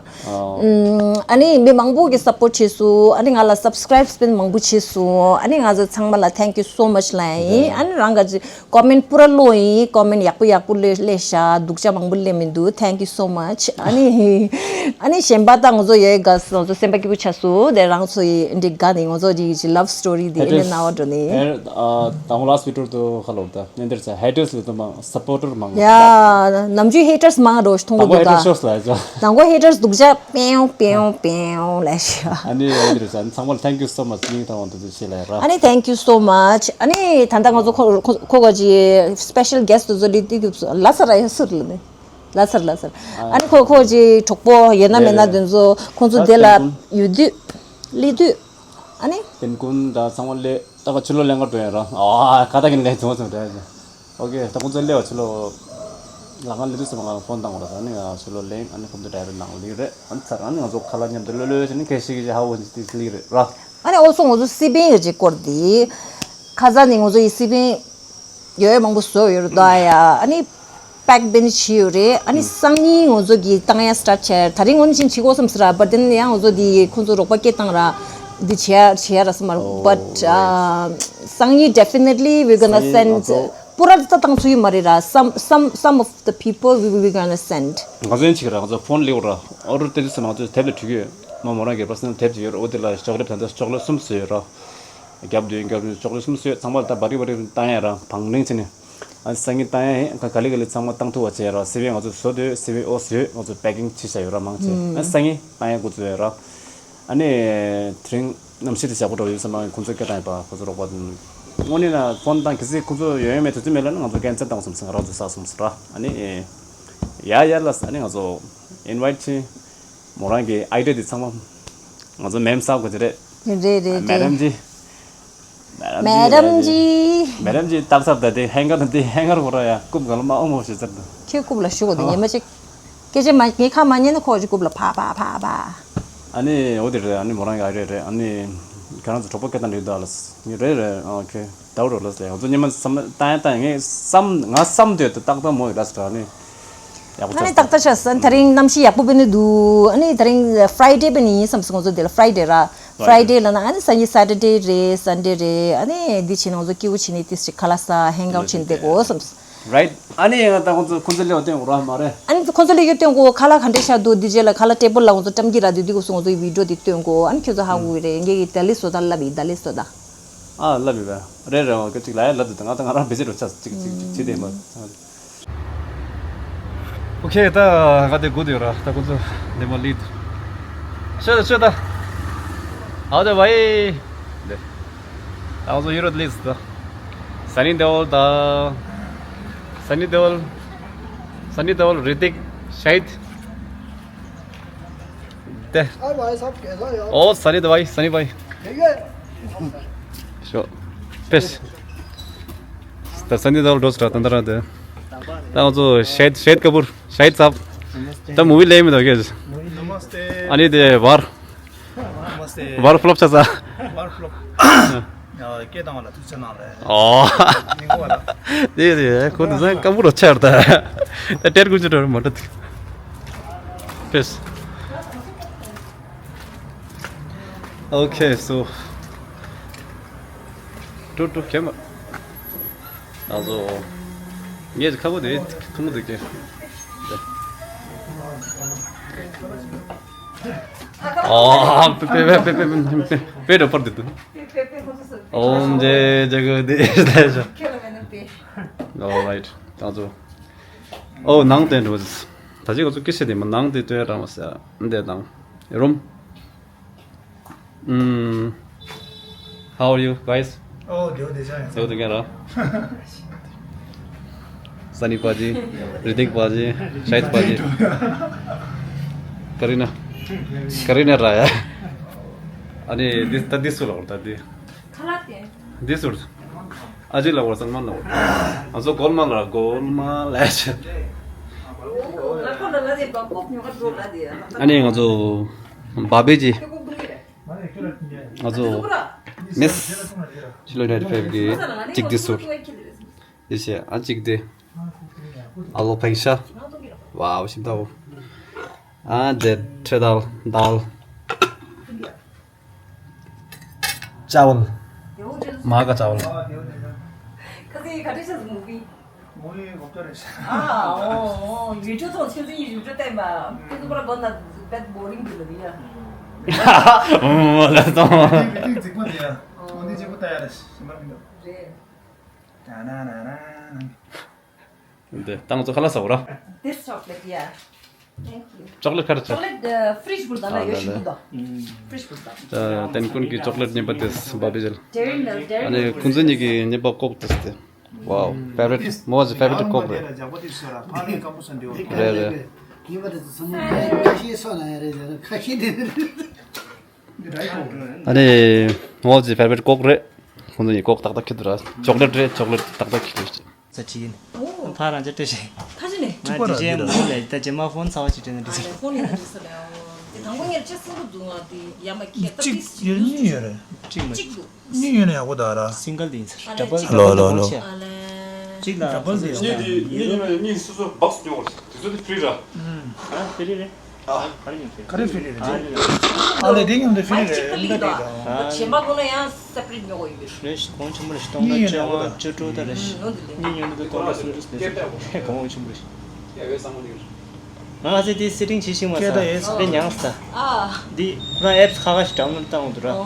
ཨ། ཨམ། ཨ་ནི་མི་མང་པོ་གིས་སཔོརྚ་བྱས་སོང་། ཨ་ནི་ང་ལ་སབ་སི་ཀ་རའིབ་སྤེན་མང་པོ་བྱས་སོང་། ཨ་ནི་ང་ཚོ་ཚང་མ་ལ་thank you so much ལབ་ཡིན། ཨ་ནི་རང་ག་ཅི་ཀོ་མེན་པུ་ར་ཀློག་ཡིན། ཀོ་མེན་ཡག་པོ་ཡག་པོ་སླེབས་སླེབས་ཤག་སྡུག་ཅག་མང་པོ་སླེབས་མི་འདུག thank you so much ཨ་ནི་ཨ་ནི་གཞན་པ་ད་ང་ཚོ་ཡོད་ག་ང་ཚོ་སེམས་པ་སྐྱིད་པོ་ཆགས་སོང་། དེ་རང་ཚོ་ཡི་འདི་དགའ་ནི་ང་ཚོ་ཅིག་ཅིག་ལབ་སི་ཊོ་རི་དེ་ཨེ་ནི་ན་བ་འགྲོ་ནི། ཨ་དང་པོ་ལཱ་སི་ཊི་བི་ཌི་ཡོ་དུ་ཁ་ལོ་ད་ནན་ཏེར་ས་ཧེ་ཊར་སི་ལ་དུ་མ་སཔོར་ཊར་མང་ཡ། ནམ་རྒྱུན་ཧེ་ཊར་སི་མང་རོ་མཐོང་གི་འདུག་ད། དང་པོ་ཧེ་ཊར་སི་ལ་ཡ། དང་པོ་ཧེ་ཊར་སི་སྡུག་ཅག་པེའོ་པེའོ་པེའོ་ལབ་ཤག་ཨ་ནི་ཡ་འདིར་ས་ཚང་མ་ལ་thank you so much སྙིང་ཐག་པ་ནས་ཐུགས་རྗེ་ཆེ་ལབ་ར། ཨ་ནི་thank you so much ཨ་ནི་ད་ལྟ་ང་ཚོ་ཁོ་ཁོ་ཁོ་ག་ཅི་སི་པེ་ཤལ་གེ་སི་ཊི་དེ་ཚོ་ལི་ཏི་གུ་ལ་ས་ར་ཡ་སུར་ལ་ནི་ལ་སར་ལ་སར་ཨ་ནི་ཁོ་ཁོ་ཅི་གྲོགས་པོ་ཡོད་ན་མེད་ན་དེ་ཚོ་ཁོང་ཚོ་དེ་ལ་ཡོད་དུས་སླེབས་དུས་ཨ་ནི་ཏན་ཀུན་ད་ཚང་མ་ལས། ད་ག་ཕྱི་ལོགས་ལེན་ག་འགྲོ་ཡ་ར། ཨ་ཁ་ཏ་གིན་ལེན་བྱུང་སོང་རེད། ཨོ་ཁེ། ད་ཁོང་ཚོ་སླེབས་པ་ཕྱི་ལོགས་ལ་ང་སླེབས་དུས་ཙམ་པ་ང་ཕོན་བཏང་བ་ར། ཨ་ནི་ང་ཕྱི་ལོགས་ལེན། ཨ་ནི་ཁོང་ཚོ་ཌ་རའི་བར་ནང་སླེབས་རེད། ཨ་ནི་ཚར། ཨ་ནི་ང་ཚོ་ཁ་ལག་མཉམ་དུ་ལོས་ལོས་བྱས་ནས་ཁ་ཤས་ཀྱིས་ཧ་གོ་བྱས་ཏེ་སླེབས་རེད་ར། ཨ་ནི་ཨོལ་སོ་ང་ཚོ་སི་པན་གྱི་སྐོར་དེ། ཁ་ས་ནས་ང་ཚོ་ཡི་སི་པན་ཡོད་མང་པོ་བཟོས་ཡོད་རེད་ད་ཡ། ཨ་ནི་པེག་བེན་བྱས་ཡོད་རེད། ཨ་ནི་སང་ཉིན་ང་ཚོ་གི་བཏང་ཡ་སི་ཊར་བྱས། ད་རིང་ངོ་ནས་ཕྱིན་བྱེད་དགོས་བསམ་སི་ར། བར་དེ་ནས་ཡང་ང་ཚོ་དེ་ཁོང་ཚོ་རོགས་པ་སྐད་བཏང་ར། འདི་བྱས་ཡ་བྱས་ཡ་ར་སི་མ་ར། བཊ་སང་ཉིན་definitely we gonna send. པུ་ར་ད་བཏང་ཚུལ་ཡོད་མ་རེད་ར། Some, some, some of the people we, we gonna send. ང་ཚོ་ཡིན་ཅིག་ར། ང་ཚོ་ཕོན་ལེགས་ར། ཨོ་རུ་ཏེ་ཏི་སི་ང་ཚོ་དེབ་ལ་བྲིས་ཡོད། མ་མོ་རང་གི་པར་སོ་ནལ་དེབ་ཅིག་ཡོད་ར། འོ་དེ་ལ་ཅོག་ལེ་ཊི་ད་ལྟ་ཅོག་ལེ་ཊི་གསུམ་བཟོས་ཡོད་ར། རྒྱབ་མདུན་རྒྱབ་མདུན་ཅོག་ལེ་ཊི་གསུམ་བཟོས། ཚང་མ་ལ་ད་བ་རི་བ་རི་བཏང་ཡ་ར། བང་རིང་བྱས་ནས། ཨ་སང་ཉིན་བཏང་ཡ་ཡིན། ག་ག་ལེ་ག་ལེ་ཚང་མ་བཏང་ཐུབ་པ་བྱས་ར། སི་པན་ང་ཚོ་བཟོ་དུས་སི་པན་ཨོ་བཟོས། ང་ཚོ་པེ་ཀིང་བྱས་བཞག་ཡོད་ར། མང་ཆེ། ཨ་སང་ཉིན་བཏང་ཡ་འགོ་བཙུགས་ཡོད་ར། ཨ་ནི་དེ་རིང་གནམ་གཤིས་དེ་ཡག་པོ་འདྲ་པོ་ཡོད་ས་མ་རེད། ཁོང་ཚོས་སྐད་བཏང་ཡོད་པ། ཁོང་ཚོ་རོགས་པ་དང་། དངོས་གནས་ན་ཕོན་བཏང་གལ་སྲིད་ཁོང་ཚོ་ཡོང་ཡ་མེད་དུས་ཚོད་མེད་ལབ་ན་ང་ཚོ་ཀན་སེལ་བཏང་སོང་ཟེར། ང་རང་ཚོ་ཟ་སོང་ཟེར་ར། ཨ་ནི་ཡ་ཡ་ལ། ཨ་ནི་ང་ཚོ་ཨིན་ཝའིཊ་བྱས། མོ་རང་གི་ཨའི་ཌི་ཡ་དེ་ཚང་མ་ང་ཚོ་མེམ་གསར་དགོས་ཀྱི་རེད། རེད་རེད་མེ་རེད། ཌམ་ཇི། མེ་ཌམ་ཇི། མེ་ཌམ་ཇི་ཏག་ས་ད་དེ་ཧེང་གར་དེ་ཧེང་གར་བོ་ར་ཡ་རྐུབ་ག་ལ་མ་ཨོ་མོ་ཞེས་ཟེར་དུ། ཁྱོད་རྐུབ་ལ་ཞུ་དགོས་དེ། ཨོ། ཉི་མ་གཅིག་སྐད་ཆ་མ་ངའི་ཁ་མ་ཉན་ན་ཁོ་ཅིག་རྐུབ་ལ་ཕ་ཕ་ཕ་ཕ། ཨ་ནི་འོ་དེ་རེད། ཨ་ནི་མོ་རང་གི་ཨའི་ཌི་ཡ་རེད། ཨ་ནི་ཁྱེད་རང་ཚོ་གྲོགས་པོ་སྐད་བཏང་འདྲི་ད་ལ། ངས་རེད་རེད། ཨོ་ཁེ། ད་འོ་རོ་ལ་ཟེར། ང་ཚོ་ཉི་མ་བསམ་བློ་བཏང་ཡ་བཏང་ཡ། ངས་བསམ་ང་བསམ་དུས་ད་ཏག་ཏག་མོ་ཡོད་ད་ཟེར། ཨ་ནི་ཡག་པོ་ཨ་ནི་ཆགས་ཏག་ཏག་ཆགས་སོང་། ད་རིང་གནམ་གཤིས་ཡག་པོ་དཔེ་ནི་འདུག་ཨ་ནི་ད་རིང་ཕ་རའི་ཌེ་དཔེ་ནི་ཡིན་བསམ་སོང་། ང་ཚོ་དེ་ལ་ཕ་རའི་ཌེ་ར། ཕ་རའི་ཌེ་ལ་ན་ཨ་ནི་སང་ཉིན་སེ་ཊར་ཌེ་རེད། སན་ཌེ་རེད། ཨ་ནི་འདི་བྱས་ན་ང་ཚོ་སྐྱིད་པོ་བྱས་ནས་ཏིས་ཅིག་ཁ་ལག་ཟ་ཧེང་ཨའུཊ་བྱས་ནས་བསྡད་དགོས་བསམ་སོང་། རའིཊ། ཨ་ནི་ང་ད་ཁོང་ཚོ་ཁོང་ཚོ་སླེབས་པ་སྟོན་དགོས་ར་མ་རེད། ཨ་ནི་ཁོང་ཚོ་སླེབས་ཡོད་སྟོན་དགོས། ཁ་ལག་ག་འདྲས་བཞག་འདུག་འདི་རྗེས་ལ་ཁ་ལག་ཊེ་བལ་ལ་ང་ཚོ་བཀྲམ་གྱི་ར། དེ་དུས་སྐབས་སུ་ང་ཚོ་ཡི་བི་ཌི་ཡོ་དེ་སྟོན་དགོས། ཨ་ནི་ཁྱོད་ཚོ་ཧ་གོ་གི་རེད། ངས་ཀྱི་ད་ལི་སོ་ད་ལབ་ཡི། ད་ལི་སོ་ད། ཨ་ལབ་ཡི་བས། རེད་རེད། འོ་གཅིག་ལ་ཡ་ལབ་འདུག་ད་ང་ད་ང་རང་བེ་ཅི་རུ་ཆ་གཅིག་གཅིག་གཅིག་བྱེད་དེ་མ། ཨོ་ཁེ། ད་ང་དེ་སྒུག་བསྡད་ཡོད་ར། ད་ཁོང་ཚོ་འདི་མ་ལིད། ཤོད་ད་ཤོད་ད། ཨའོ་དེ་བའི། དེ། ད་ཁོང་ཚོ་ཡུ་རོ་ལིད་ད། སན་ནི་དེ་ཝོལ་ད། སན་ནི་དེ་ཝོལ། སན་ནི་དེ་ཝོལ། རི་ཏིག། ཤ་ཧིད། དེ། ཨའོ་སན་ནི་དེ་བའི། སན་ནི་བའི། ཤོ། པེས། ད་སན་ནི་དེ་ཝོལ་འགྲོ་སོང་ད་ད་ར་དེ། ད་ང་ཚོ་ཤ་ཧིད་ཤ་ཧིད་ཀ་པུར། ཤ་ཧིད་སཱབ། ད་མུ་བི་ལེན་མི་འདུག་གས། ཨ་ནི་དེ་བར། བར་ཕློབ་ཆགས་ས། བར་ཕློབ། སྐད་བཏང་བ་ལ་ཐུགས་རྗེ་གནང་ལེ། ཨོ། མི་གོ་བ་ལ། དེ་རེད། ཁོ་ནི་སང་སྐམ་པོ་རུ་ཆགས་ད། ད་ཏེར་ཀུན་ཅི་འདྲ་མ་འདྲ་ཐིག་པེས། Okay, so two two camera. Also, ངས་ཁ་བོ་དེ་ཐུང་ངུ་དེ་ཀྱེ། ཨོ། པེ་པེ་པེ་རོ་པར་དེ་དུ། ཨོམ་ཇེ་ཇེ་གོ་དེ་ཤ། All right. Also, ཨོ་ནང་དེ་འགྲོ། ད་ཅི་ཁོ་ཚོ་སྐད་ཆ་དེ་མ་ནང་དེ་ལྟོས་རང་མ་ཟེར། འདི་དང་རུམ། ཨུམ། How are you guys? Oh, བདེ་པོ་བདེ་ཆགས་ཡིན། བདེ་པོ་བདེ་རྐྱང་ར། སན་ནི་པ་ཇི། རི་ཏིག་པ་ཇི། ཤ་ཧིད་པ་ཇི། ཀ་རི་ན། ཀ་རི་ན་ར་ཡ། ཨ་ནི་འདི་ད་འདི་སུ་ལ་འོར་ད་འདི། ཁ་ལག་དེ། འདི་སུ། ཨ་ཅེ་ལ་འོར་སང་མ་ན་འོར། ང་ཚོ་གོལ་མ་ལ་གོལ་མ་ལ་ཆེ། ཨ་ནི་ང་ཚོ་བ་བེ་ཇི། ང་ཚོ་མིས་ཤི་ལོ་ཡུ་ནའི་ཊེཌ་ཕའིབ་གི་གཅིག་འདི་སུར། འདི་བྱས། ཨ་གཅིག་འདི། ཨ་ལོ་ཕེང་ཤ། ཝའོ་ཞིམ་ཐག་པ། ཨ་འདི་ཁྲེ་དཱལ་དཱལ། ཅ་ཝལ། མ་ཀ་ཅ་ཝལ། ཁ་སང་ག་འདྲ་ཆགས་སོང་མུ་བི། མུ་བི་གོ་སྐབས་རེད། ཨ་ཨོ་ཨོ་ཡུ་ཊུབ་ཐོག་ཁྱོད་ཚོ་ཡི་ཡུ་ཊུབ་བལྟས་པ། ཁྱོད་ཚོ་པར་གོ་ན་བེད་བོ་རིང་འདུག་ལ་ཡ། ཨོ་ལ་སོང་། མུ་བི་རྫིག་པོ་དེ་ཡ། མུ་བི་གཅིག་པོ་ལྟ་ཡ་རེད། ཞིམ་པ་མི་འདུག་རེད། ད་ན་ན་ན་ན། འདི་ད་ང་ཚོ་ཁ་ལག་ཟ་བ་ར། This chocolate, yeah. Thank you. ཅོག་ལེ་ཊི་ག་རེ་ཆགས། ཅོག་ལེ་ཊི་ཨ་ཕི་རིཇ་བུར་དང་ལ་ཡོད་ཤི་བུ་དང་། ཕི་རིཇ་བུར་དང་། ད་ཏན་ཀུན་གྱི་ཅོག་ལེ་ཊི་རྙིང་པ་དེ་བ་བེ་ཇི་ལ། ཨ་ནི་ཁོང་ཚོ་གཉིས་ཀྱི་རྙིང་པ་ཀོག་དེ་སྟེ། ཝའོ། ཕེ་ཝ་རི་ཊི། མོ་ཟི་ཕེ་ཝ་རི་ཊི་ཀོག་རེད། རེད་རེད། ཨ་ནི་མོ་ཟི་ཕེ་ཝ་རི་ཊི་ཀོག་རེད། ཁོང་ཚོ་ཡི་ལྐོག་ཏག་ཏག་ཁྱེར་དུ་ར། ཅོག་ལེ་ཊི་རེད། ཅོག་ལེ་ཊི་ཏག་ཏག་ཁྱེར་དུ་ར། ས་ཁྲིད་ཡིན། ཨོ། ཕ་རང་ཅག་སྤྲད་ཤེས། ཁ་ཅི་ནས། ང་ཌི་ཇེ་མོ་ལས་ད་རྗེས་མ་ཕོན་ཚ་བ་ཅིག་སྤྲད་ན་འགྲིག་ས་རེད། ཕོན་ཡིན་འགྲིག་ས་རེད། ཨོ། དེ་དང་པོ་ངས་ཅི་སིང་གལ་འདུག་ང་དེ་ཡ་མ་ཁྱེད་ད་གཅིག་ཏིས་ཡོད། གཉིས་ཡོད་རེད། གཅིག་མ་གཅིག་འདུག་གཉིས་ཡོད་ན་ཡག་པོ་འདུག་ར། སིང་གལ་དེ་ཡིན་ས་རེད། ཌ་བལ་ལོ་ལོ་ལོ། གཅིག་ལ་ཌ་བལ་དེ་ཡོད་ས་རེད། གཉིས་ཡོད་ན་གཉིས་སོ་སོ་བག་སུ་ཉོ་དགོས་རེད། དེ་ཚོ་དེ་ཕི་རི་ར། ཨ་ཕི་རི་རེད། ཨ། ག་རེ་ཉོ་ཕི་རི། ག་རེ་ཕི་རི་རེད། ཨ་ལེ་དེ་མཉམ་དུ་ཕི་རི་རེད། གཅིག་ཏུ་ལིག་དང་། གཞན་པ་ཁོ་ན་ཡང་སེ་པ་རེ་ཊི་ཉོ་དགོས་ཡོད་རེད། རེད། གོང་ཆེན་པོ་རེད། སྟོང་ཕྲག་བཅོ་ལྔ་བཅུ་དྲུག་ད་རེད། ཨུམ། འོ་འདི་ལས། གཉིས་ཉོ་འདི་སྟོང་ཕྲག་སུམ་ཅུ་ཟེར། གོང་ཆེན་པོ་རེད། ང་ཚོས་དེ་སེ་ཊིང་བྱེད་ཤེས་མ་སོང་། སྐད་བརྡ་ཡོད་ས་རེད། ཉང་ས། ཨ། འདི་ཁོ་རང་ཨེབ་སི་ཁ་ཁ་ཞིག་ཌའོན་ལོཌ་བཏང་འོང་འདུག་ར། ཨོ།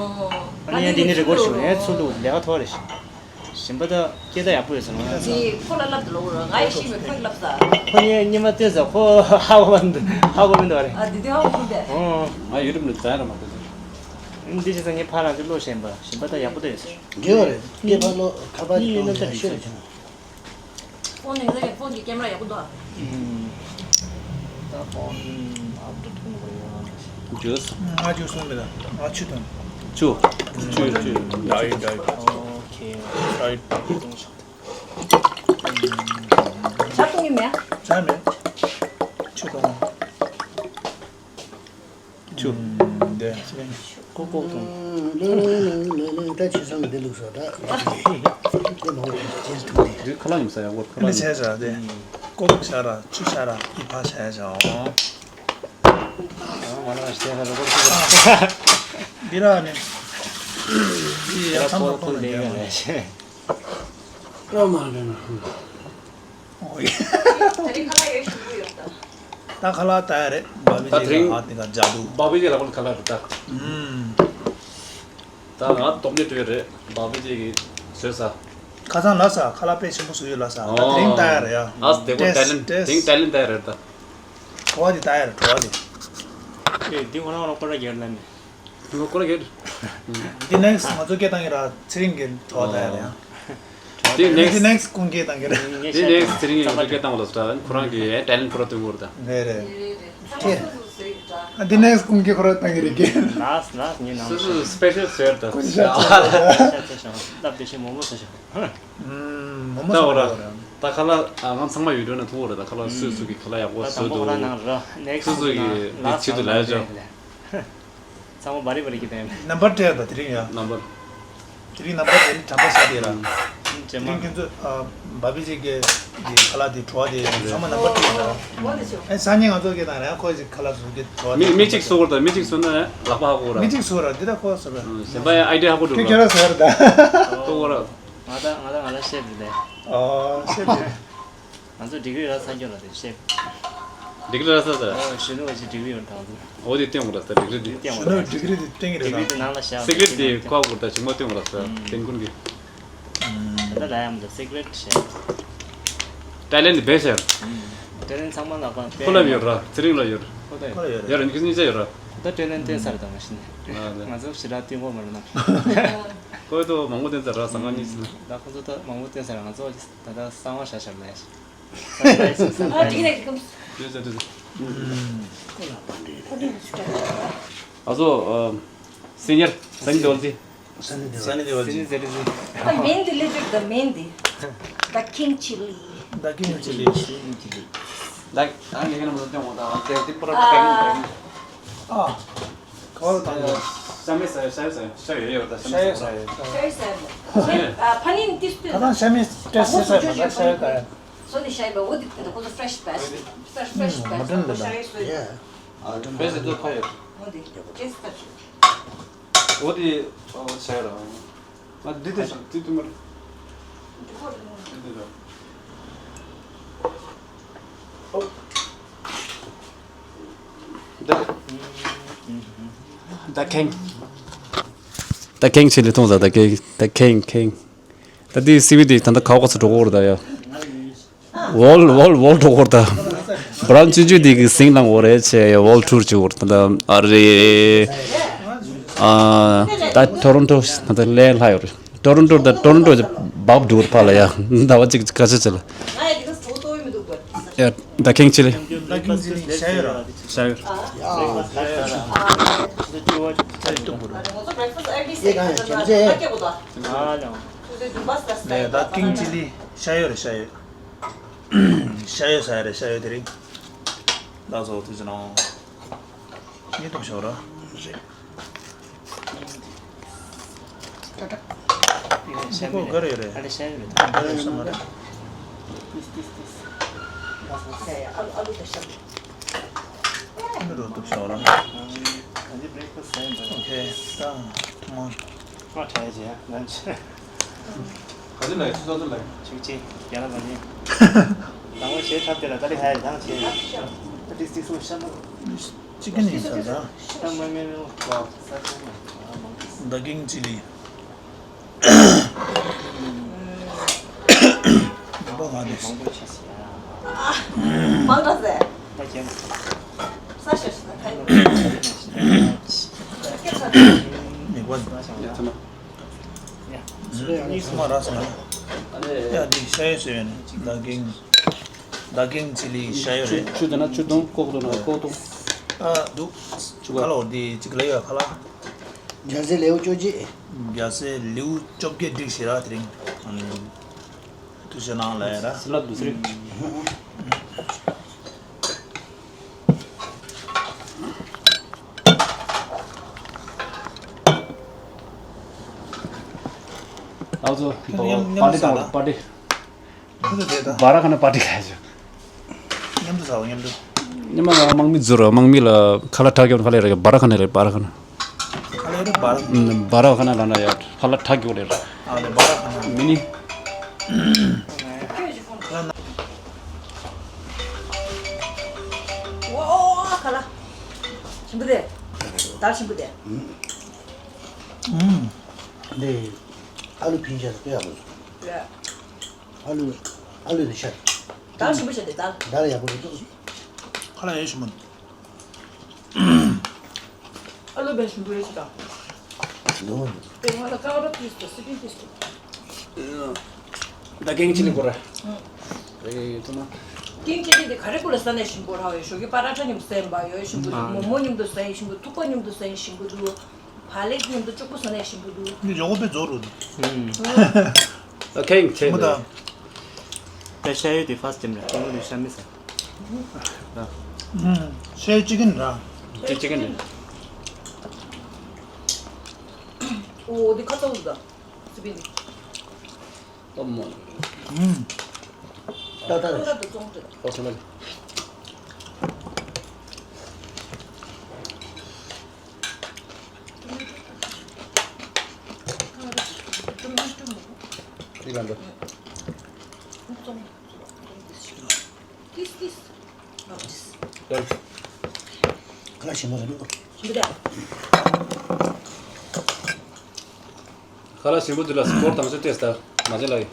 ཨ་ནི་ཡང་འདི་ནས་རེ་ཀོཌ་ཞུ་ཡང་ཚུར་ལུགས་ལས་ཀ་ཐོག་རེད། གཞན་པ་ད་སྐད་བརྡ་ཡག་པོ་ཡོད་ས་རེད། འདི་ཁོ་ལ་ལབ་འདུག་ལོ། ང་ཡི་ཤེས་མེད་ཁོས་ལབ་ས། ཁོ་ངས་སྔོན་མ་བལྟས་ས་ཁོ་ཧ་གོ་མ་འདུག་ཧ་གོ་མི་འདུག་རེད། ཨ་འདི་དུས་ཧ་གོ་མི་འདུག་ཨོ། ང་ཡུ་ཊུབ་ནས་བཙལ་ར་མ་བལྟས། འདི་བྱས་ཙང་ངས་ཕར་རང་ཚོ་བློ་ཞན་པ་གཞན་པ་ད་ཡག་པོ་ད་ཡོད་ས་རེད། འགྲིག་པ་རེད། སྐད་ཕར་ལོག་ཁ་པར་གྱི་གཏོང་ཡ་ཤེས་རེད། ཕོན་ནས་ཟེར་ཕོན་གྱི་ཀེམ་ར་ཡག་པོ་འདུག་ཨ། ཨུམ། ད་ཕོན་ཨབ་ཌེཊ་གཏོང་དགོས་ཡོད། ཇུས། ང་ཇུས་སོང་མེད་ད། ང་ཆུ་དང་། ཆུ། ཆུ་ཆུ། ཌའེཊ་ཌའེཊ། ཨོ་ཁེ། ཌའེཊ་གཏོང་ཆོག་ཇ་གཏོང་གི་མེད། ཇ་མེད། ཆུ་དང་། ཆུ། འདི། ཀོ་ཀོ་ཀོ། ད་ཆུ་ཚང་འདི་ལུགས་སོ་ད། འདི་མང་པོ་ཅེས་ཐུག་དེ། འདི་ཁ་ལག་ཡིན་ས་ཡག་པོ་ཁ་ལག་ཡིན། ཆ་ས་དེ། ཀོ་ཀོ་ཆ་ར་ཆུ་ཆ་ར་ཨི་ཕ་ཆ་ཡ་ཆ་འོ། མ་ལ་ཞེ་ས་རོ་ཀོ་ཀོ། འདི་ར་ནི། འདི་ཡ་ཚང་ད་ཀོ་ལེ་ཡ་ལེ་ཤེ། ཨ་མ་རེད་ན། ཨོ་ཡ། ད་རིང་ཁ་ལག་ཡོད་ཞུ་གི་ཡོད་ད། ད་ཁ་ལག་ལྟ་ཡ་རེད། བ་བི་ད་ཇེ་དེ་རིང་ག་ཨ་དེ་ག་ཇ་དུ། བ་བི་ཇེ་ལ་ཁོ་ཁ་ལག་རེད་ད། ཨུམ། ད་ང་ཏོག་ཉེ་ཏོ་རེད། བ་བི་ཇེ་གི་བཟོས་ས། ཁ་སང་ལ་ས་ཁ་ལག་དཔེ་ཆེན་པོ་བཟོས་ཡོད་ལ་ས། ད་ཨོ། དེ་རིང་ལྟ་ཡ་རེད་ཡ། ཨ་དེ་ཀོ་ཊེ་ཊེ་ལེན་ཊི་ཊེ་ཊེ་ཊེ་ལེན་ཊི་ལྟ་ཡ་རེད་ད། བྲོ་བ་དེ་ལྟ་ཡ་རེད་བྲོ་བ་དེ། ཨེ་འདི་ཁོ་རང་རང་ཀོ་ར་རྒྱལ་ལ་མེད། ལོ་ཀོ་ར་གེར། འདི་ནེག་སི་ང་ཚོ་སྐད་བཏང་གི་ར་ཚེ་རིང་གི་གྲོགས་ད་ཡ་ར་ཡ། འདི་ནེག་སི། འདི་ནེག་སི་ཀུན་སྐད་བཏང་གི་ར། འདི་ནེག་སི་ཚེ་རིང་གི་ང་ཚོ་སྐད་བཏང་བ་ལ་སོ་ད་ཁོ་རང་གི་ཊེ་ལེན་ཊི་ཁོ་ར་སྟོན་གོ་ར་ད། རེད་རེད། ཨ་འདི་ནེག་སི་ཀུན་སྐད་ཁོ་ར་བཏང་གི་རེད་གི། ལགས་ལགས་ངའི་ནང་སུ་སུ་སི་པེ་ཤལ་ཟེར་ད། ཀུན་ཤ་ཚ་ཚ་ཤ་ཤ་ལབ་དེ་ཤེས་མོ་མོ་ས་ཤ། མོ་མོ་ད་ས་འོ་ར། ད་ཁ་ལག་ང་ཚང་མ་ཡུལ་གྲོ་ན་ཐུག་འོ་ར་ད་ཁ་ལག་སུ་སུ་གི་ཁ་ལག་ཡག་པོ་ད་བཟོས་དང་པོ་ཁོ་ར་འདུག་ནང་ར་ནེག་སི་སུ་སུ་གི་འདི་ཆེད་དུ་ལ་ཡ་ཅོ། ཚང་མ་བ་རི་བ་རི་གི་དེ། ནམ་བར་སྤྲད་ད་དེ་རིང་ཡ། ནམ་བར། དེ་རིང་ནམ་བར་དེ་ནི་དྲན་པ་བཞག་དེ་ར། ཅེ་དེ་མ། རིང་ཁྱོད་ཚོ་ཨ། བ་བི་ཅིག་གི་གི་ཁ་ལག་དེ་བྲོ་བ་དེ་ཚང་མ་ནམ་བར་སྤྲད་ད་ར། ཨེ་སང་ཉིན་ང་ཚོ་གི་དང་ར་ཁོ་ཅིག་ཁ་ལག་བཟོ་གི་བྲོ་བ་མི་དེ་མི་གཅིག་བཟོ་དགོས་ད་མི་གཅིག་བཟོ་ན་ལག་པ་ཧ་གོ་ར། མི་གཅིག་བཟོ་ར་འདི་ད་ཁོ་བཟོ་ར། ཨ་གཞན་པ་ཡང་ཨའི་ཌི་ཡ་ཧ་གོ་འགྲོ་ཁྱོད་ར། ཁྱོད་ར་བཟོ་ར་ད། ཧ་གོ་ར། ང་ད་ང་ད་ང་ད་ཤེབ་རེད་དེ། ཨོ་ཤེབ་རེད། ང་ཚོ་ཌིག་རི་རག་ཚར་རྒྱུ་ལ་དེ་ཤེབ། ཌིག་རི་རག་ཚར་ད། ཨོ་གཞོན་ནུ་བ་ཞིག་ཌིག་རི་ཡོད་དང་ཚོ། འོ་དེ་སྟོན་དགོས་ར་ད་ཌིག་རི་དེ། སྟོན་དགོས་ར། གཞོན་ནུ་ཌིག་རི་དེ་སྟོན་གི་རེད་ད། ཌིག་རི་དེ་ནང་ལ་བཞག་སི་ཀི་རེཊ་དེ་ཁོ་དགོས་ད་ཇི་མ་སྟོན་དགོས་ར་ད་ཏན་ཀུན་གི། ད་ལ་ཡང་མི་འདུག་སི་ཀི་རེཊ་ཤེབ། ཏའི་ལན་དེ་བེ་ཤེབ། ཏའི་ལན་ཚང་མ་ལ་ཁོ་ལ་ཡོད་ར་ཚེ་རིང་ལ་ཡོད་ར། ཁོ་ད་ཡོད་ར། ཡོད་ར་ཉི་ཤུ་གཉིས་ཆ་ཡོད་ར། ད་ཏའི་ལན་བསྟན་ས་རེད་ད་མ་གཞི་ནས། ང་ཚོ་ཞེ་དྲག་སྟོན་དགོས་མ་རེད་ན། ཁོས་ད་མང་པོ་བསྟན་ཚར་ར་ཟ་ཁང་གཉིས་ཟིན། ད་ཁོ་ཚོ་ད་མང་པོ་བསྟན་ཚར་ར་ང་ཚོ་ད་ལྟ་གསང་བ་བཞག་བཞག་ལ་ཡ། ཨ་འགྲིག་ནས་འགྲིག་གམ། དུས་ཚོད་དུས་ཚོད། ང་ཚོ་སི་ནི་ཡར་སན་ནི་དེ་ཝལ་ཏི། སན་ནི་དེ་ཝལ་ཏི། ཨ་མེན་དེ་ལེ་ཅིག་ད་མེན་དེ། The King Chilli. The King Chilli. ད་ཨ་ངེད་ཀྱི་ནང་མི་ཚོ་སྟོན་འོང་ད་ཨ་དེ་དེ་པུ་ར་ཨ། ཨ། ག་བ་ལ་བཏང་ཡོད། ཤ་མེད་ཟ་ཡོད། ཤ་ཡོད་ཟ་ཡོད། ཤ་ཡོད་ཡོད་ད་ཤ་མེད་ཟ་ཡོད། ཤ་ཡོད་ཟ་ཡོད། ཨ་ཕ་ནིན་ཏིས་ཏུ། ད་ད་ཤ་མེད་སྤྲད་སྲིད་ཟ་ཡོད་ད་ཤ་ཡོད་ད་ཡོད། སོ་ནི་ཤ་ཡོད་པ་འོ་དེ་ད་ཁོ་ཚོ་ཕྲེཤ་པེ་སི་ཕྲེཤ་པེ་སི་མོ་ཌན་ལ་ད་ཤ་ཡོད་སོ་ཡོད། ཡ། ཕེ་སི་ཏུ་ཕ་ཡོད། འོ་དེ་ཅེས་ད་ཤ་ཡོད། འོ་དེ་འོ་ཤ་ཡོད་ར། ང་འདི་དེ་ཤ་འདི་དུ་མར། འདི་དེ་ར། འོ། ད་ད་ཁེང་། ད་ཁེང་ཆེ་ལེ་ཐོང་ཟ་ད་ཁེང་། ད་ཁེང་ཁེང་། ད་དེ་སི་བི་དེ་ད་ད་ཁའོ་ཁ་ཚ་འགྲོ་གོ་ར་ད་ཡ། ཝོལ་ཝོལ་ཝོལ་འགྲོ་གོ་ར་ད། བ་རང་ཆུང་ཆུང་དེ་གི་སིང་ལང་འོ་རེ་ཆེ་ཡ་ཝོལ་ཊུར་ཅིག་འོ་ར་ད་ད་ཨ་རེ། ཨ་ད་ཊོ་རོན་ཊོ་ད་ད་ལེ་ལྷ་ཡོད་རེད། ཊོ་རོན་ཊོ་ད་ཊོ་རོན་ཊོ་བབ་འགྲོ་གོ་ར་ཕ་ལ་ཡ། ཟླ་བ་གཅིག་ཁ་ཆེ་ཆེ་ལ། Yeah, the king chili. The king chili, ཤ་ཡོད་ར། ཤ་ཡོད། ཤ་ཡོད་ར། ཚ་ཡི་ཏུ་བུ་ར། ང་ཚོ་breakfast every day ཁྱེད་ཚོ་ལ་ཁ་སྐྱེ་བོ་དང་། ཨ་ལེ། ཁྱེད་ཚོའི་འདུག་པ་ས་ལེ། The king chili ཤ་ཡོད་ར། ཤ་ཡོད། ཤ་ཡོད་ས་ཡ་ར། ཤ་ཡོད་དེ་རིང་། ད་ཚོ་དུས་ཚོད་ནང་། ངས་ཐུག་ཤོར་ར། རེད། ཀོ་ག་རེ་རེད། ཨ་ལེ་ཤ་ཡོད་རེད། ག་རེ་ཤ་མ་རེད། ཨ་ལུ་ཨ་ལུ་དེ་ཤ་ཡོད། ཨ་ལུ་རོ་ཐུག་ཤོར་ར། ཨོ་ཁེ། ད་ཐུག་མ། ཁ་ཁྲལ་བྱས་ལན་ཆེ། ག་ཚོད་ལ་ཡིན། ཆུ་ཚོད་ལ་ཡིན། ཆུ་ཆེ་རྒྱ་ལ་མ་ཉན། དང་པོ་ཞེ་ཁྲབ་དེ་ལ་ད་ལི་ཧའི་དང་ཆེ། ཏིག་ཏིག་སུ་ཤ་མ། ཅི་ག་ནས་ཡིན་ས་ད། ཤ་མ་མེ་མེ་མོ། ས་ཆུ་མ། ད་གིང་ཅི་ལི། མ་པ་ང་ནས། མང་དྲགས་ཟེར། ས་ཤ་ཤ་ད་ཁ་ཡོད། མི་གོ། ཡ། ཚང་མ་རག་སོང་ང་། ཡ། འདི་ཤ་ཡོད་ཟེར་ཡོད་ནི། ད་གིང་། ད་གིང་ཅི་ལི་ཤ་ཡོད་རེད། ཆུ་དེ་ན་ཆུ་དུང་ཀོག་དུང་ན་ཀོག་དུང་། ཨ་འདུག་ཆུ་ག་ལོ་འདི་གཅིག་ལ་ཡོད་ཁ་ལ། རྒྱ་སེ་ལེའུ་བཅོ་བརྒྱད། རྒྱ་སེ་ལེའུ་བཅོ་བརྒྱད་བསྒྲིགས་ཤིག་ར་དེ་རིང་། ཨ་ནི། དུ་ཞེ་ནང་ལ་ཡ་ར། སི་ལབ་དུ་སི་རིག་ཨའོ་ཚོ་མཉམ་པར་ཏི་དང་པར་ཏི། ཁོ་ཚོ་དེ་དང་། བ་ར་ཁ་ན་པར་ཏི་ཁ་ཆུ། མཉམ་དུ་ཟ་བ་མཉམ་དུ། ཉི་མ་ང་དམག་མི་ཛུར་དམག་མི་ལ་ཁ་ལག་འཐག་རྒྱབ་ཁ་ལག་རེ་བ་ར་ཁ་ན་རེ་བ་ར་ཁ་ན། ཁ་ལག་རེ་བ་ར། བ་ར་ཁ་ན་ལ་ན་ཡ་ཁ་ལག་འཐག་རྒྱུ་རེ། ཨ་ལེ་བ་ར་ཁ་ན། མི་ནི། ཁ་ལག་ན། ཨོ་ཨོ་ཨོ་ཁ་ལག་ཞིམ་པོ་དེ། དར་ཞིམ་པོ་དེ། ཨུམ། འདི་ཨ་ལུ་ཕིང་ཤ་དེ་ཡག་པོ་འདུག་ཡ། ཨ་ལུ། ཨ་ལུ་ནི་ཤ། དར་ཞིམ་པོ་ཤ་དེ་དར། དར་ཡག་པོ་རེད་འདུག་ཁ་ལག་ཡ་ཞིམ་པོ་འདུག་ཨ་ལུ་བས་ཞིམ་པོ་རེད་ཤི་ད། འདུག་དེ་ང་ལ་ཀ་རོ་ཏིས་དང་སི་པིན་ཏིས་དང་། ད་ཀེང་ཅི་ལི་གོ་ར། ཨེ་ཐོ་མ། ཀེང་ཅི་ལི་དེ་ག་རེ་ཀུ་ལ་ས་ནས་ཞིམ་པོ་ར་བས། ཞོགས་ཀྱི་པ་ར་ཁྲ་མཉམ་དུ་ཟས་པ་ཡོད་ཞིམ་པོ་འདུག་མོག་མོག་མཉམ་དུ་ཟས་ཞིམ་པོ་འདུག་ཐུག་པ་མཉམ་དུ་ཟས་ཞིམ་པོ་འདུག་བག་ལེབ་མཉམ་དུ་གཅིག་པུ་ཟ་ནས་ཞིམ་པོ་འདུག་འདི་ཇོ་བོ་པའི་རྫོགས་རུ། ཨ་ཁེང་ཚེ་མོ་ད། ད་ཤ་ཡོད་དེ་ཕ་སི་ཊེམ་རེད། ཁོང་ཚོ་ཤ་མི་ཟ། ཤ་ཡོད་ཅི་གིན་ར། ཅི་ཅི་གིན་རེད། ཨོ་འདི་ཁ་ཚ་བོ་ཟ། སི་པིན་འདི། ཨོ་མོ། ཏག་ཏག་རེད། ཏག་ཏག་ཏུ་ཙོང་ཏུ། ཨོ་ཁེ་མ། ཁ་ལག་ཞིམ་པོ་རེད་འདུག་ཁ་ལག་ཞིམ་པོ་འདུག་ལ་སྐོར་དང་ཤོས་ཏེས་ད་མ་བྱེད་ལ་ཡིན།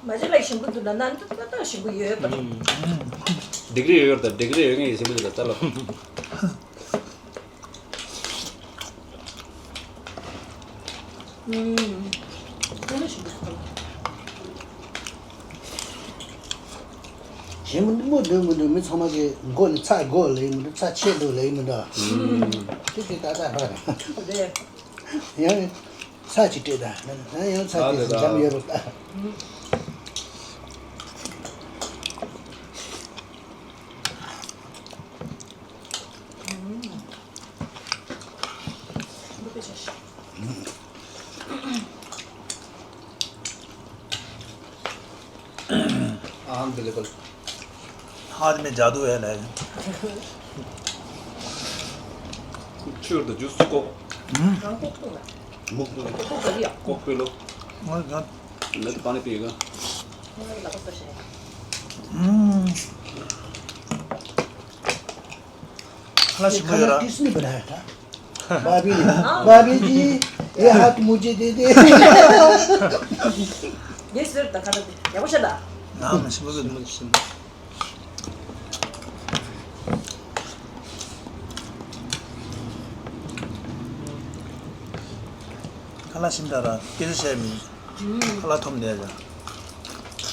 མ་བྱེད་ལ་ཞིམ་པོ་འདུག་ན་ན་ཏག་ཏག་ཞིམ་པོ་ཡོད་པ་རེད། ཌིག་རི་ཡོད་ཡོད་ད་ཌིག་རི་ཡོད་ངེས་ཞིམ་པོ་འདུག་ད་ལ། ཞིམ་པོ་འདུག་མོ་འདུག་མི་འདུག་མི་ཚང་མ་གི་མགོ་ནས་ཚྭ་དགོས་ལེ་མི་འདུག་ཚྭ་ཆད་འདུག་ལེ་མི་འདུག་ཏིག་ཏིག་ཏག་ཏག་རེད། ཡང་ཚྭ་ཅིག་སྤྲད་ད་ཡང་ཚྭ་དེ་འཇམ་ཡོད་རུ་ལྟ། अहमदुल्ला। हाथ में जादू है। छुर तो जूस को। हम्म। मुख को। Coke P low. मैं तो पानी पिएगा। हम्म। खाना शुरू हो रहा। किसने बनाया था? भाभी ने। भाभी जी, ये हाथ मुझे दे दे। ये सिर्फ तक दे। क्या कुछ ना? ना, मैं शुरू कर दूँ। ཁ་ལག་ཞིམ་དྲགས་ར་སྐད་ཆ་བཤད་མི། ཁ་ལག་འཐུང་བསྡད་ཡ།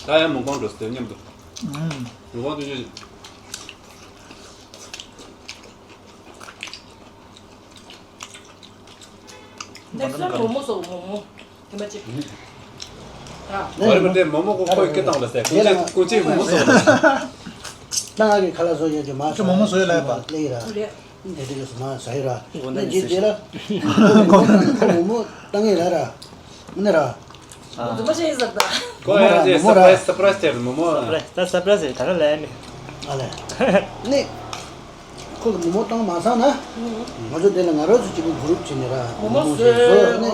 ད་ཡང་མུག་པང་འགྲོ་སྟེ་མཉམ་དུ། ཨུམ། རུ་བ་དུ་ཅུ། Next time མོ་མོ་སོ། མོ་མོ། དེ་མ་ཅིག་ཨ། ཝར་བ་དེ་མོ་མོ་ཁོ་ཁོའི་སྐད་བཏང་ལ་སེ། ཀུ་ཅི་ཀུ་ཅི་མོ་མོ་སོ། ད་ང་གི་ཁ་ལག་བཟོ་ཡོད་ཀྱི་མ་ཁྱོད་མོ་མོ་བཟོ་ཡོད་ལབ་པ། ལེ་ར། ཨུ་ལེ། དེ་དེ་ཡོད་སུ་མ་ཟ་ཡི་ར། ནི་ཇི་ཇི་ལ། ཁོ་མོ་མོ་བཏང་ཡི་ར་ར། ནི་ར། འཛུམ་པ་བྱེད་ཡི་ཟེར་ད། ཁོ་ཡང་ཅེ་སར་པ་རའི་སི་སར་པ་རའི་སི་སྟེར་མོ་མོ། ད་སར་པ་རའི་སི་ད་ར་ལས་ནི། ཨ་ལས། ནི། ཁོ་གི་མོ་མོ་བཏང་མ་སང་ན། ང་ཚོ་དེ་ལ་ང་རོ་ཚོ་གཅིག་པུ་གུ་རུབ་བྱས་ནས་ར། མོ་མོ་བཟོས་ནས་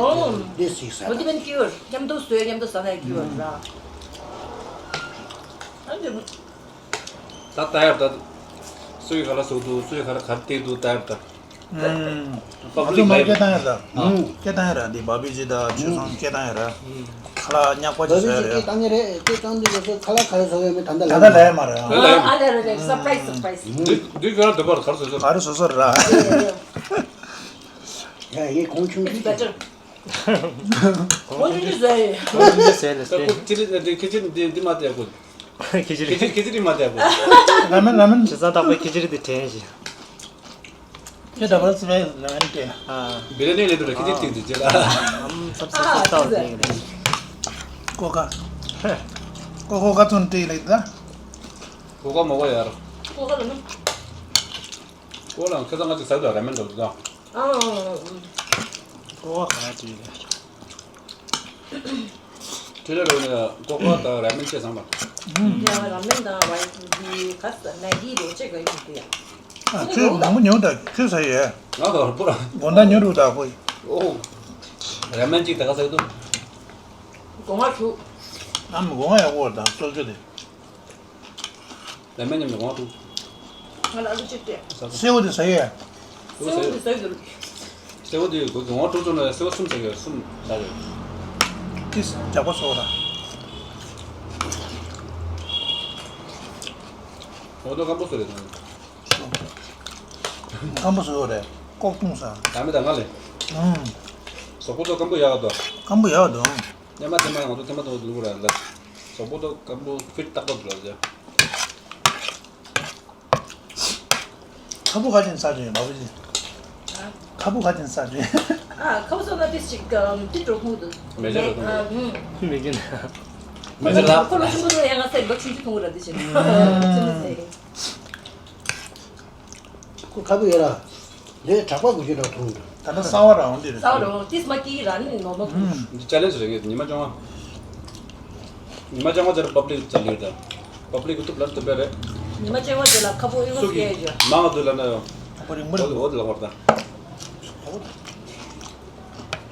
དེ་སིག་ས། ཨོ་དེ་བན་ཀིའུར་མཉམ་དུ་བཟོས་མཉམ་དུ་ཟ་ན་ཀིའུར་ར། ཨ་འདི། ད་ལྟ་ཡར་ད། སུའི་ག་ལ་སོགས་འདུག་སུའི་ག་ལ་གར་བལྟས་འདུག་ད་ཡར་ད། ཨུམ། ང་ཚོ་མ་སྐད་བཏང་ཡ་ར། ཨུམ། སྐད་བཏང་ཡ་ར་འདི་བ་བི་ཇི་ད་ཆུ་ཚང་སྐད་བཏང་ཡ་ར། ཁ་ལག་ཉག་པ་ཅིག་བཟོ་ཡ་རེད། སྐད་བཏང་ཡ་རེད། སྐད་བཏང་འདི་ལ་ཁ་ལག་ག་རེ་བཟོ་ཡ་མེད་ད་ལྟ་ལ། ད་ལ་ཡ་མ་རེད། ཨ་ལ་རེད་རེད། སར་པ་རའི་སི་སར་པ་རའི་སི། འདི་འདི་ཁྱོད་རང་འདི་པར་ག་རེ་བཟོ་བཟོ། ག་རེ་བཟོ་བཟོ་ར། ཡ་ཡ་གོང་ཆུང་ཅིག་གོང་ཆུང་ཅིག་བཟོ་ཡ། གོང་ཆུང་ཅིག་བཟོ་ཡ་ལས་ད་ཁོ་ཅི་རེད་ད། འདི་ཁི་ཅི་འདི་འདི་མ་བལྟས་གོ། ཁི་ཅི་རེད། ཁི་ཅི་རེད་མ་བལྟས་གོ། ར་མེན་ར་མེན། བྱས་ཙང་རྟག་པར་ཁི་ཅི་རེད་དེ་དྲན་ཞིང་། ཁྱེད་ད་བར་སི་ཕེ་ལ་ཡན་ཏེ། ཨ། བི་ར་ནི་ལེ་དུ་ར་ཁི་ཅི་ཏིག་ཏིག་ཅེ་ལ། ཨམ་ཚབ་ཚབ་ཚབ་ཏག་ཏིག་རེད། ཀོ་ཀ་ཀོ་ཀོ་ཀ་ཚོན་ཏིག་ལེ་ད། ཀོ་ཀ་མོ་ཀ་ཡར། ཀོ་ཀ་ལ་ནི། ཀོ་ལ་ཁ་ཚ་ང་ཅི་ཟ་དུ་ར་མེན་འགྲོ་དུ་ད། ཨ། ཀོ་ཀ་ག་ཏིག་ལེ། ཁྱེད་རང་ལོ་ནས་ཀོ་ཀ་དང་ར་མེན་བཅས་ཚང་མ། ཡང་ར་མེན་དང་བའི་གི་ག་ས་མེ་གི་རོ་ཆེ་ག་ཡོད་ཀྱི་ཡ། ཨ་ཁྱོད་མང་པོ་ཉོ་ད། ཁྱོད་ས་ཡོད། ང་ག་པུ་ར། དགོང་དག་ཉོ་རུ་ད་ཁོ། ཨོ། ར་མེན་གཅིག་ད་ག་ས་ཡོད་དུ། སྒོ་ང་ཆུ། ཨ་མ་སྒོ་ང་ཡག་པོ་དང་སོལ་ཆུ་དེ། ལ་མེ་མཉམ་དུ་ངོ་ཐུག་ང་ལ་ཨ་ལུ་གཅིག་སྤྲད། སེའུ་དེ་ཟ་ཡས། སེའུ་དེ་ཟ་ཡོད། སེའུ་དེ་གོ་ངོ་ཐུག་ཚོ་ན་སེའུ་གསུམ་ཟ་གི་གསུམ་ཟ་རེད། ཏིས་རྒྱག་པ་སོ་ར། འོ་དོ་སྐམ་པོ་སོ་རེད་དང་། སྐམ་པོ་སོ་རེད། ཀོག་ཐུང་ས། ད་མི་ད་ང་ལེ། ཨང་། སོག་པོ་ཚོ་སྐམ་པོ་ཡག་དོ། སྐམ་པོ་ཡག་དོ། ཉི་མ་དེ་མ་ང་ཚོ་དེ་མ་དང་བ་དུ་ར་ལ། སོག་པོ་ཚོ་སྐམ་པོ་ཕིཊ་ཏག་ཏག་འདུག་ལ་ཟེར། ཁ་བུ་ཁ་ཅན་ས་ཅན་ཡོད་པ་བུ་ཅན། ཁ་བུ་ཁ་ཅན་ས་ཅན། ཨ་ཁ་བུ་སོ་ན་ཏིས་ཅིག་ཏིས་འགྲོ་ཁུང་དུ། མེ་ཅར་ར་ཐུང་། ཨ་ཨུམ། མེ་ཅར་ར། ཁོ་ལོ་ཆུང་ཀུ་དུ་ཡང་ང་སེ་འབག་ཆུང་ཆུང་ཐུང་ར་དེ་བཞིན། ཆུང་ཆུང་སེ། ཁོ་ཁ་བུ་ཡོད་ར། ལས་དྲག་པ་དགུ་བཅུ་ལ་ཐུང་དུ། ད་ལྟ་གསར་བ་རང་འདི་རེད། གསར་བ་རང་ཏིས་མ་ཀི་ར་ནི་ནོར་མ་ཐུང་། འདི་ཅ་ལེན་ཇི་རེད་ངས་ཉི་མ་བཅོ་ལྔ། ཉི་མ་བཅོ་ལྔ་ཙམ་པབ་ལིག་ཙམ་ཡོད་ད། པབ་ལིག་གི་ཐུབ་ལ་ཐུབ་པ་རེད། ཉི་མ་བཅོ་ལྔ་ཙམ་ལ་ཁ་བོ་ཨེ་བོ་སུ་གི་སྐྱེ་ཡོད། མང་དུ་ལ་ན་ཡོང་། ཁ་བོ་རིང་པོ་རེད། འོ་འོ་དེ་ལ་བར་ད།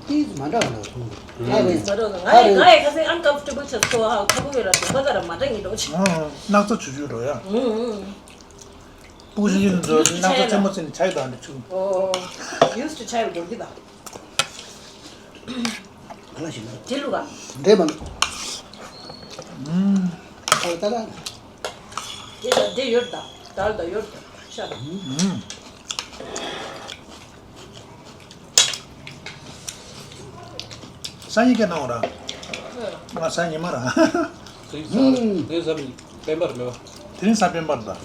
ཏིས་མ་འདྲ་བ་ལ་ཐུང་དུ། ང་ཡི་ཏིས་མ་འདྲ་བ་ང་ཡི་ང་ཡི་ཁ་སེང་ཨན་ཀམ་ཕོར་ཊེ་བལ་ཆགས་སོ་ཧ། ཁ་བོ་ཡོད་ར་དུ་པ་ད་ར་མ་འདྲ་ངེས་འགྲོ་ཆེ། ཨང་། སྣག་ཚ་ཆུ་ཆུ་འགྲོ་ཡ། ཨང་ཨང་། སྤུ་གུ་ཞིག་ཡིན་ཚོ་སྣག་ཚ་རྩེད་མོ་རྩེ་ནས་ཆགས་དང་འདི་ཆུ། ཨོ། ཡུས་ཊུ་ཆགས་ཡོད་འགྲོ་གི་ད། ག་ལ་ཞིག་ན། དེ་ལུག་ག་འདྲེ་མ་ལུག་ཨུམ། ཨ་ལ་ད་ལ། དེ་ད་དེ་ཡོད་ད། ད་ལ་ད་ཡོད་ད། ཤ་ད། ཨུམ། སང་ཉིན་སྐད་གནང་བ་ར། ང་སང་ཉི་མ་ར། དེ་ས་དེ་ས་པན་པར་མེད་པ། དེ་རིང་ས་པན་པར་ད།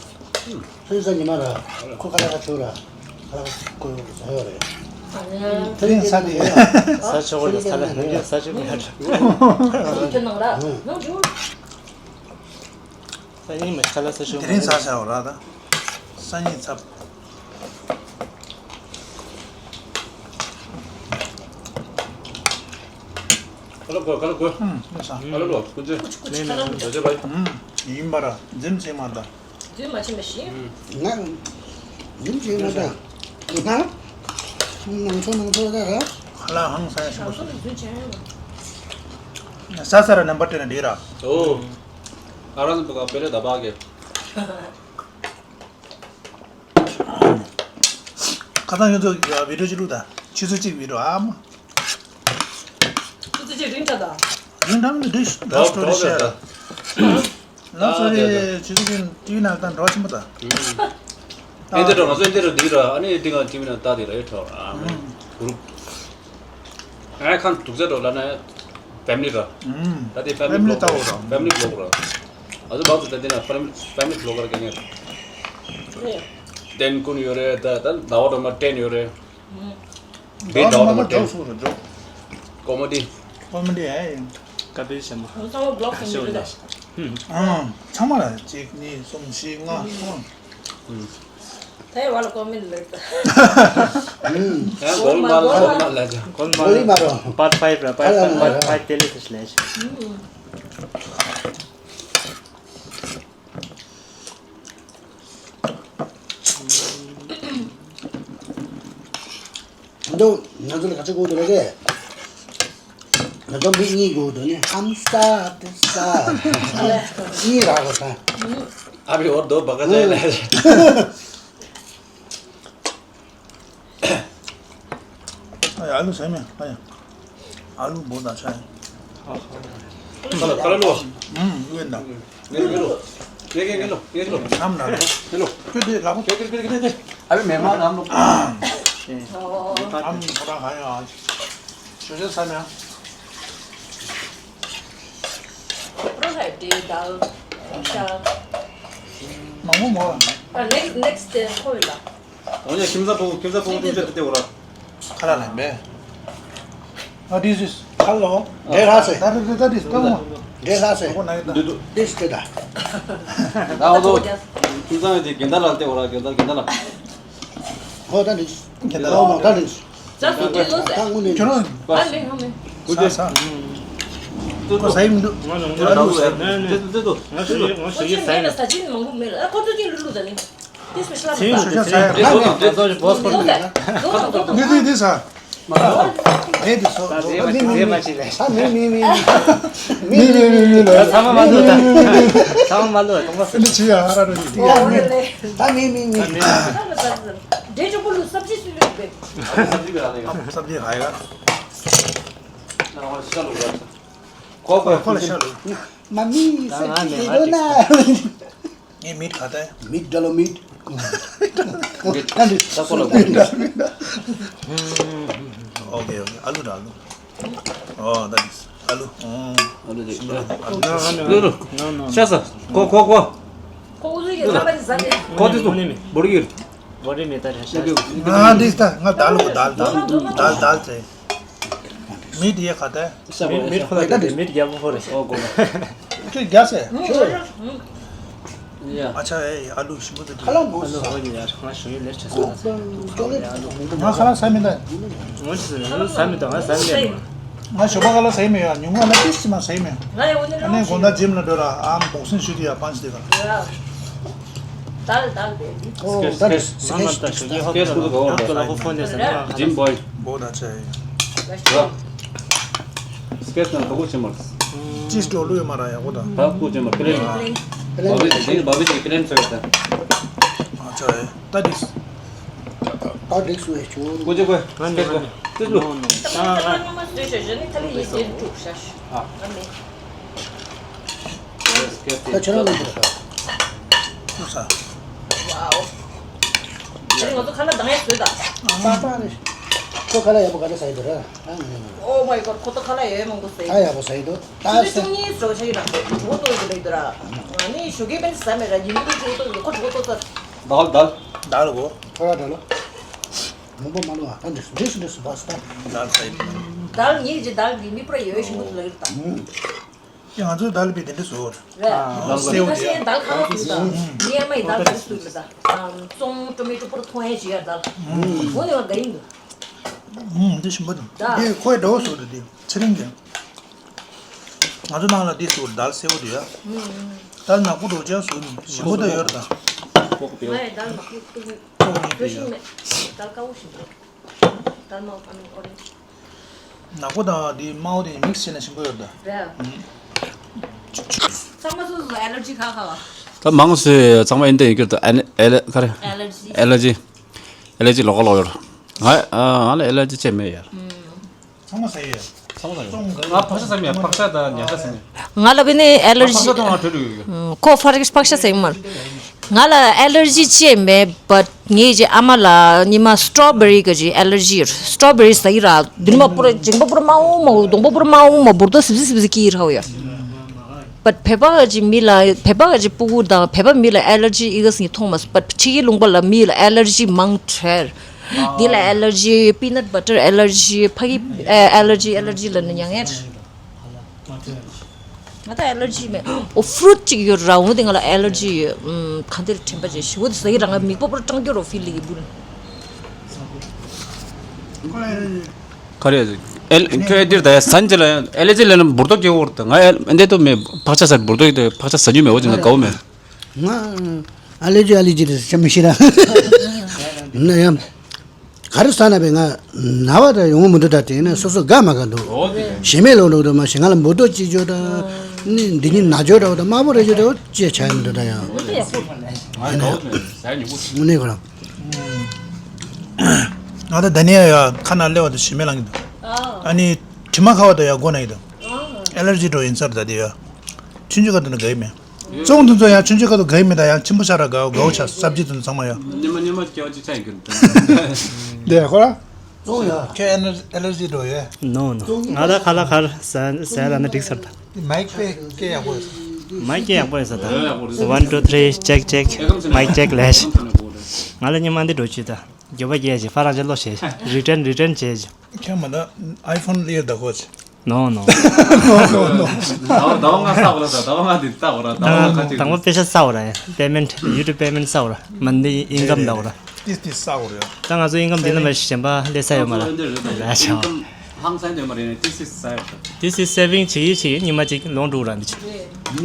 སང་ཉིན་ས་ཉི་མ་ར། ཁོ་ཁ་ལག་ཁ་ཆུ་ར། ཁ་ལག་ཁོ་ཟ་ཡོད་རེད། དེ་རིང་ས་དེ། ས་ཆོག་ལ་ས་ལ་ནམ་རྒྱུན་ས་ཆོག་ཡ། ཁྱོད་ནང་ར། ནང་ཆུ། སང་ཉིན་མ་ཁ་ལག་ས་ཆོག་དེ་རིང་ས་ཆ་བ་ར་ད། སང་ཉིན་ཚབ། ཁ་ལག་གོ་ཁ་ལག་གོ། ཨུམ། ཁ་ལག་གོ་ཀུན་རྫོན། ཀུ་ཅི་ཀུ་ཅི་ཁ་ལག་མི་འདྲ་བ། ཨུམ། ཡིན་པ་ར་འཛེམ་བྱེད་མ་ད། འཛེམ་མ་བྱེད་མ་ཤེས། ང་འཛེམ་བྱེད་མ་ད། ང་ནང་ཚོ་ནང་ཚོ་ད་ར། ཁ་ལག་ཧང་སང་ཞིག་གོ། ནང་ཚོ་ནང་ཚོ་བྱས་ཡོད། ས་ས་ར་རྣམ་པ་སྤྲད་ན་འགྲིག་ར། ཨོ། ཨ་ར་ནི་བ་ག་པེ་རེ་ད་བ་གེ། ཁ་སང་ཡོད་ཚོ་བི་ཌིའོ་ཅིག་བླུགས་དང་། ཆུ་ཚོད་གཅིག་བི་ཌིའོ་ཨ་མ། ཆུ་ཚོད་གཅིག་རིང་དྲགས་དང་། རིང་དྲགས་མི་འདུག་ཌིས་ལབ་སི་ཊོ་རི་ཤེར། ལབ་སི་ཊོ་རི་ཆུ་ཚོད་གཅིག་ཊི་ཝི་ནང་དང་འགྲོ་ཆེན་པོ་དང་། ཨེ་འདི་འགྲོ་ང་ཚོ་འདི་འགྲོ་འདི་འགྲོ་ཨ་ནི་འདི་ག་ཊི་ཝི་ནང་ལྟ་འདི་རེད་འགྲོ་ཨ་མ་གུ་རུབ། ཨ་ཁང་དུག་ཚད་འགྲོ་ལ་ན་ཕེ་མི་ལི་ར། ད་དེ་ཕེ་མི་ལི་ལྟ་བོ་ར། ཕེ་མི་ལི་བི་ལོག་ར། ཨ་ཙི་བག་ཙི་ད་དེ་ན་ཕ་རམ་ཕ་རམ་ལོ་གར་ག་ཉེ། ཏན་ཀུན་ཡོད་རེད། ད་ད་ཟླ་བ་སྒྲོལ་མ་ཏན་ཡོད་རེད། བེ་ཟླ་བ་སྒྲོལ་མ་ཏན། ཀོ་མེ་ཌི། ཀོ་མེ་ཌི་ཨེ། ཀ་པེ་ཤ་མ། ཚང་མ་བློག་ཤིང་ཞོ་ལ། ཨང་། ཚང་མ་ལ་གཅིག་གཉིས་གསུམ་བཞི་ལྔ་ཐོང་། ད་ཡ་བ་ལ་ཀོ་མེ་ཌི་ལེགས་ད། ཡང་གོལ་མ་ལ་གོལ་མ་ལ་ཇ། གོལ་མ་ལ་པར་ཕའིབ་ར་པར་ཕའིབ་པར་ཕའིབ་དེ་ལེགས་ལེགས། འདུག་ང་ཚོ་ལ་ག་ཚོད་དགོས་འདུག་ལབ་ཀྱི། ང་ཚོ་མི་གཉིས་དགོས་འདུག་ནི་ཧམ་ས་ཏི་ས། གཉིས་རག་གོ་ས། ཨ་བི་འོར་དོ་བ་ག་ཚོད་ལ། ཨ་ཡ་ཨ་ལུ་ཟ་མེད་ཨ་ཡ། ཨ་ལུ་འབོ་དང་ཆ་ཡ། ཁ་ལ་ཁ་ལ་ལོ། ཨུམ་ལུ་ཡིན་དང་། ངེ་ངེ་ལོ། ངེ་ངེ་ངེ་ལོ། ངེ་ལོ། ཨམ་ན་ལོ། ངེ་ལོ། ཁྱོད་དེ་ལ་ཁོ། ཁྱོད་ཁྱོད་ཁྱོད་ཁྱོད་ཁྱོད། ཨ་བི་མེ་མ་ནམ་ལོ། ཨམ་ཁོ་ར་ཧ་ཡ། ཞོ་ཞོ་ས་མེད། ཁོ་ར་ཧ་དེ་དལ། ཤ། མང་པོ་མོ། ཨ་next next day ཁོ་ཡོད་ལ། འོ་ཡ་ཁྱིམ་ཚང་པོ་ཁྱིམ་ཚང་པོ་ཐུག་ཆ་དེ་དེ་འོ་ར། ཁ་ལ་ལན་པས། ཨ་དིས་དིས་ཁ་ལོ། འདྲེ་ལྷ་སེ། ད་དིས་དིས་ད་དིས་ཀ་མོ། འདྲེ་ལྷ་སེ། ཁོ་ན་ཡོད་ད། དུ་དུ་དིས་དེ་ད། ད་འོ་དོ། ཁྱིམ་ཚང་དེ་གན་ད་ལ་དེ་འོ་ར་གན་ད་གན་ད་ལ། ཁོ་ད་དིས། གན་ད་ལ་མོ་ད་དིས། ཅག་སུ་དེ་ལོ་ད་ཟེར། ངུ་ནི་ཁྱོད་རང་། ཨ་ལེ་ཧ་ལེ། ཁོ་ས་ས། ཁོ་ས་ཡིན་འདུག་ང་ལོང་ད་ལུ་ཟེར། ནས་ནས་ནས་ནས་ནས། ཁོ་ཅི་མེད་ན་ས་ཅིན་མང་པོ་མེད་ལ་ཨ་ཁོ་ཚོ་ཅིན་ལུ་ལུ་ད་ནི། དེ་སུ་ཤ་ཚིག་ཤ་ཚ་ཡ་ཁ་ནས་ང་ཚོ་བོས་ཁོ་ནས། ནི་དེ་དེ་ས། མ་རེད་དེ་སོ། ད་རེད་མ་ཅི་རེད་མ་ཅི་རེད། ད་མི་མི་མི་མི་མི་ལ། ཚང་མ་མ་འདུག་ད། ཚང་མ་མ་འདུག་ད་གཏོང་པ་སུ་འདི་ཅི་ཡ་ཧ་ར་རེད། ད་མི་མི་མི། འབྲས་ལྗོངས་པོ་ལུ་སབ་ཇི་སུ་ལུ་བེ། སབ་ཇི་ཧ་ཡ། ཁོ་ཁོ་ཁོ་ལ་ཤ་ལུ། མ་མི་སབ་ཇི་ལུ་ན། ངའི་མིད་ག་ད། མིད་ཌ་ལོ་མིད། ད་འདི་ད་ཁོ་ལ་གོ། ཨོ་ཀེ་ཨོ་ཀེ། ཨ་ལུ་ར་ཨ་ལུ། ཨོ་ད་འདི་ཨ་ལུ། ཨོ། ཨ་ལུ་དེ། ལུ་ལུ། ཤ་ས། ཁོ་ཁོ་ཁོ། ཁོ་འུ་ཚོ་ཡི་ར་པ་རི་ཟ་ནས། ཁོ་དེ་ཚོ་བོར་གྱི་ཡོད། བོར་རི་མེད་ད་ར་ཤ། ང་འདི་ད་ང་ད་ལུ་གོ་ད་ལུ་ད་ལུ་ད་ལུ་ད་ལུ་ཚེ། མིད་ཡེ་ག་ད། མིད་མིད་ཁོ་ལ་དེ་མིད་རྒྱལ་པོ་ཧོ་རེད། ཨོ་གོ་མ། ཁྱོད་རྒྱ་སེ། ཡ། ཨ་ཆ་ཨེ་ཨ་ལུ་ཞིམ་པོ་དེ་ཁ་ལ་མོ་ཨ་ལུ་ཧོ་ཡི་ཡ་ང་ཞུ་ཡི་ལེར་ཆ་སོང་ད་ཟེར། ང་ཁ་ལ་ཟ་མི་ད། ང་ཅི་ཟེར་ང་ཟ་མི་ད་ང་ཟ་མི་ད། ང་ཞོགས་པ་ཁ་ལ་ཟ་མི་ཡ་ཉུང་ང་ལ་ཏིས་ཅི་མ་ཟ་མི་ཡ། ཨ་ནི་དགོང་དག་ཇིམ་ལ་འགྲོ་ར་ཨམ་བོག་སིང་ཞུ་དུ་ཡ་པན་ཅི་དེ་ག། དལ་དལ་བས། ཨོ་ད་ནི་སི་ཀེ་ཤི་ད་ཞོགས་ཀས་ཧོ་ཀེ་ཤི་ཀུ་ཀོ་ཧོ་ད་ལ་ཧོ་ཕོན་ནས་ཟ་ནི་ང་ཇིམ་བོའི། བོ་ད་ཆ་ཡི། སི་ཀེ་ཤི་ན་ད་ཀུ་ཅི་མར། ཅིས་ཏོ་ལུ་ཡོད་མ་ར་ཡ་ཧོ་ད། ད་ཀུ་ཅི་མར་པི་ལེན། བ་བི་ཅི་བ་བི་ཅི་པི་ལེན་ཚོ་ཡོད་ད། ཨ་ཆ་ཡི་ད་ཏིས། ད་འགྲིག་སུ་ཡ་ཆུ། ཀུ་ཅི་ཀུ་སི་ཀེ་ཤི་ཀུ་ཏིས་ལུ། ད་ཁྱེད་རང་ལ་ཡིན་ཟེར་བྱས་ནས་ཐ་ལི་ཡིན་ཟེར་འཁྲུག་ཤ་ཤ། ཨ་མེ། ད་ཁྱེད་རང་ལ་ཡིན་ཟེར། ཐུག་ས། ཝའོ། ཨ་ནི་ང་ཚོ་ཁ་ལག་འདང་ཡ་བཟོས་ད། པ་པ་རེད། ཁོ་ཁ་ལག་ཡག་པོ་ག་རེ་ཟ་ཡི་འདུག་ར། ཨ་ནི། Oh my god ཁོ་ཚོ་ཁ་ལག་ཡག་ཡག་མང་པོ་ཟ་ཡི། ད་ཡག་པོ་ཟ་ཡི་འདུག་ད་ཆུ་ཚོད་ཟ། བཅུ་གཉིས་ཙམ་ཞིག་རག་འགྲོ་གྲོད་ཁོག་ལྟོགས་ཡི་འདུག་ལབ་ཡི་འདུག་ར། ཨ་ནི་ཞོགས་ཀས་དཔེ་ཟ་མེད་ར་ཉིན་གུང་གྲོད་ཁོག་ལྟོགས་ཡི་འདུག་ཁོ་གྲོད་ཁོག་ལྟོགས་ཚར། དལ་དལ། དལ་གོ། ཁོ་ར་དལ་ལོ། མང་པོ་མ་ལོ་ཨ། ད་འདྲེས་འདྲེས་འདྲེས་སུ་བ་སི་ད། དལ་ཚ་ཡི། དལ་ངེད་ཀྱི་དལ་འདི་མི་པུ་ར་ཡོད་ཞིམ་པོ་འདུག་ལབ་ཡོད་ད། ཨུམ། ཀྱེ་ང་ཚོའི་དལ་པའི་དེ་འདྲ་བཟོ། རེད། ཨ་ལགས་སོ། ཁ་ཤས་དལ་ཁ་ཁ་བཟོ་ད། ངའི་ཨ་མ་ཡི་དལ་ག་རེ་བཟོ་ལབ་ད། ཙོང་ཊོ་མེ་ཊོ་པུ་ར་མཐོང་ཡས་ཞིག་ཡ་དལ། ཨུམ། འོ་ནི་བ་དགའ་ཡིན་འདུག་ཨུམ་འདི་ཞིམ་པོ་འདུག་ད། དེ་ཁོའི་འདྲ་བོ་བཟོ་འདུག་དེ་ཚེ་རིང་གི། ང་ཚོ་ནང་ལ་འདི་ཚོ་དལ་སེར་པོ་འདུག་ཡ། ད་ནག་པོ་འདྲ་ཅན་བཟོས་ནས་ཞིམ་པོ་ད་ཡོད་རེད་ད། ང་ཡི་དལ་ནག་པོ་ཐུག་མེད། ཐུག་མེད་དེ་ཡ། ཤིང་མེད། དལ་དཀར་པོ་ཞིམ་པོ། དལ་དམར་པོ་ཨ་མིན་ཨོ་རེན་ཇི། ནག་པོ་དང་དེ་དམར་པོ་དེ་མིག་སི་བྱས་ན་ཞིམ་པོ་ཡོད་རེད་ད། རེད། ཚང་མ་སོ་སོ་ཨེ་ལར་ཇི་ཁ་ཁ་བ། ད་མང་སུ་ཚང་མ་ཨིན་ཏེ་ཡིན་གྱི་རེད་ད། ཨེ་ལ་ཨེ་ལ་ག་རེ། ཨེ་ལར་ཇི། ཨེ་ལར་ཇི། ཨེ་ལར་ཇི་ལོགས་ཀ་ལོགས་ཡོད་རེད། ང་ཨ་ང་ལ་ཨེ་ལར་ཇི་ཅིག་མེད་ཡ། ཚང་མ་ཟ་ཡི་ཡོད། ཚང་མ་ཟ་ཡི་ཡོད། ང་ཕག་ཤ་ཟ་མི་ཡ། ཕག་ཤ་དང་ཉ་ཤ་ཟ་མི་ཡ། ང་ལ་བི་ནི་ཨེ་ལར་ཇི། ཕག་ཤ་དང་ང་གྲོད་ལུས་ཡོད། ཁོ་ཕག་ཕག་ཤ་ཟ་ཡི་མ། ང་ལ་ཨེ་ལར་ཇི་ཅིག་མེད་བཊ་ངའི་ཅི་ཨ་མ་ལ་ཉི་མ་སི་ཊོ་བེ་རི་གི་ཅི་ཨེ་ལར་ཇི་ཡོད། སི་ཊོ་བེ་རི་ཟ་ཡི་ར་འདི་མ་པུ་ར་མཇིང་པ་པུ་ར་དམར་པོ་མ་གདོང་པ་པུ་ར་དམར་པོ་མ་འབུར་ཏོ་སིབ་སིབ་སིབ་སིབ་ཀི་ཡི་ར་ཧོ་ཡ། བཊ་བོད་པ་གི་མི་ལ་བོད་པ་གི་སྤུ་གུ་དང་བོད་པ་མི་ལ་ཨེ་ལར་ཇི་ཨི་ག་སི་མཐོང་མ་སོང་། བཊ་ཕྱི་གི་ལུང་པ་ལ་མི་ལ་ཨེ་ལར་ཇི་མང་དྲགས། འདི་ལ་ཨེ་ལར་ཇི་པི་ནཊ་བ་ཊར་ཨེ་ལར་ཇི་ཕ་གི་ཨེ་ལར་ཇི་ཨེ་ལར་ཇི་ལ་ནི་མྱ་ངན་རེད། ང་ད་ཨེ་ལར་ཇི་མེད། ཨོ་ཕུ་རུཊ་ཅིག་ཡོད་ར། འོ་དེ་ང་ལ་ཨེ་ལར་ཇི་ཡོད། ཨམ། ག་འདིར་དྲན་པ་བྱས་ཞི་བོ་དེ་ཟ་གི་ར། ང་མིག་པོ་པོར་སྐྲངས་རྒྱུ་རོ་ཕིལ་ལི་གི་བུ། ག་རེ། ཨེ་ལ་ཁྱོད་ཨེ་འདིར་ད་ཡ་སན་ཅི་ལ་ཡང་ཨེ་ལར་ཇི་ལ་ཡང་འབུར་ཏོག་སྐྱེ་བོར་ད་ང་ཨེ་འདི་ཏོ་མེད། ཕག་ཆ་ཟ་འབུར་ཏོག་ཡོད་དེ་ཕག་ཆ་ཟ་རྒྱུ་མེད། འོ་ཅི་ང་དགའ་བོ་མེད། ང་ཨ་ལེ་ཇི་ཨ་ལེ་ཇི་རེད་ཟེར་མི་ཤེས་ར། ན་ཡང་ག་རེ་ཟ་ན་བས་ང་ན་བ་ད་ཡོང་གི་མི་འདུག་ད་དེ་ན་སོ་སོ་དགའ་མ་དགའ་འདུག་འོ་དེ། ཞེ་མེད་ལོག་འགྲོ་འདུག་མ་ཞེ་ང་ལ་འབུར་ཏོག་ཅིག་འཇོག་ད། ནི་འདི་ཉིད་ན་འཇོག་འདྲ་བོ་ད་དམར་པོ་རེ་འཇོག་འདྲ་བོ་ཅེས་བྱ་ཡོང་འདུག་ད་ཡང་། ང་དགའ་བོ་མེད། ཟ་ཉོ་གུ། དངོས་གནས་ཁོ་རང་། ང་ད་ད་ནི་ཡ་ཁ་ན་སླེབས་པ་དང་ཞེ་མེད་ལངས་ཀྱི་འདུག་ཨ་ནི་དྲི་མ་ཁ་བ་དང་ཡ་མགོ་ན་ཡི་དང་། ཨེ་ལར་ཇི་འགྲོ་ཡིན་ཚར་ད་དེ་ཡ། ཆུང་ཆུང་ཁ་དུ་ན་དགའ་ཡི་མེད། བཙོང་དུ་ཚོ་ཡང་ཆུང་ཆུང་ཁ་དུ་དགའ་ཡི་མེད། ད་ཡང་ཆེན་པོ་ཆགས་ར་དགའ་བོ་དགའ་བོ་ཆགས་སབ་ཇི་དུ་ཚང་མ་ཡ། ཉི་མ་ཉི་མ་སྐྱེ་བ་གཅིག་ཆགས་ཡིན་གི། དེ་ཁོ་ར། བཙོང་ཡ། ཁྱོད་ཨེ་ལར་ཨེ་ལར་ཇི་འགྲོ་ཡོད། ནོ་ནོ། ང་ད་ཁ་ལག་ཁར་ཟ་ཟ་ལ་ན་འགྲིག་ཚར་ད། མའིག་པེ་སྐད་ཡག་པོ་ཡོད། མའིག་སྐད་ཡག་པོ་ཡོད་ས་ད། One two three check check mic check ལས། ང་ལ་ཉི་མ་འདི་འགྲོ་བྱེད་ད། རྒྱོབ་པ་རྒྱས་ཅིག་ཧྥ་རན་ཇི་ལོ་ཞེས་return return བྱས་ཅིག་ཁྱེད་མ་ད་ཨའི་ཕོན་ལ་ཡོད་ད་ཁོ་ཅི། No no། ཟླ་བ་ཟླ་བ་ལྔ་བསགས་པ་ར། ད་ཟླ་བ་ལྔ་འདི་བསགས་པ་ར། ཟླ་བ་ལྔ་ཁ་ཅིག་དང་པོ་པེ་ཤ་བསགས་པ་ར། payment YouTube payment བསགས་པ་ར། མ་འདི་income ད་པ་ར། ཏིས་ཏིས་བསགས་པ་ར། ད་ང་ཚོ་income འདི་ན་མ་གཞན་པ་ལས་ས་ཡོད་མ་ར། ལ་ཆ་བ། ཧང་སང་འདོད་མ་རེད་ནས་ཏིས་ཏིས་བསགས་ཡོད། This is saving བྱེད་ཡིན་བྱེད་ཡིན། ཉི་མ་གཅིག་ལོན་འགྲོ་ར་འདི་ཆ།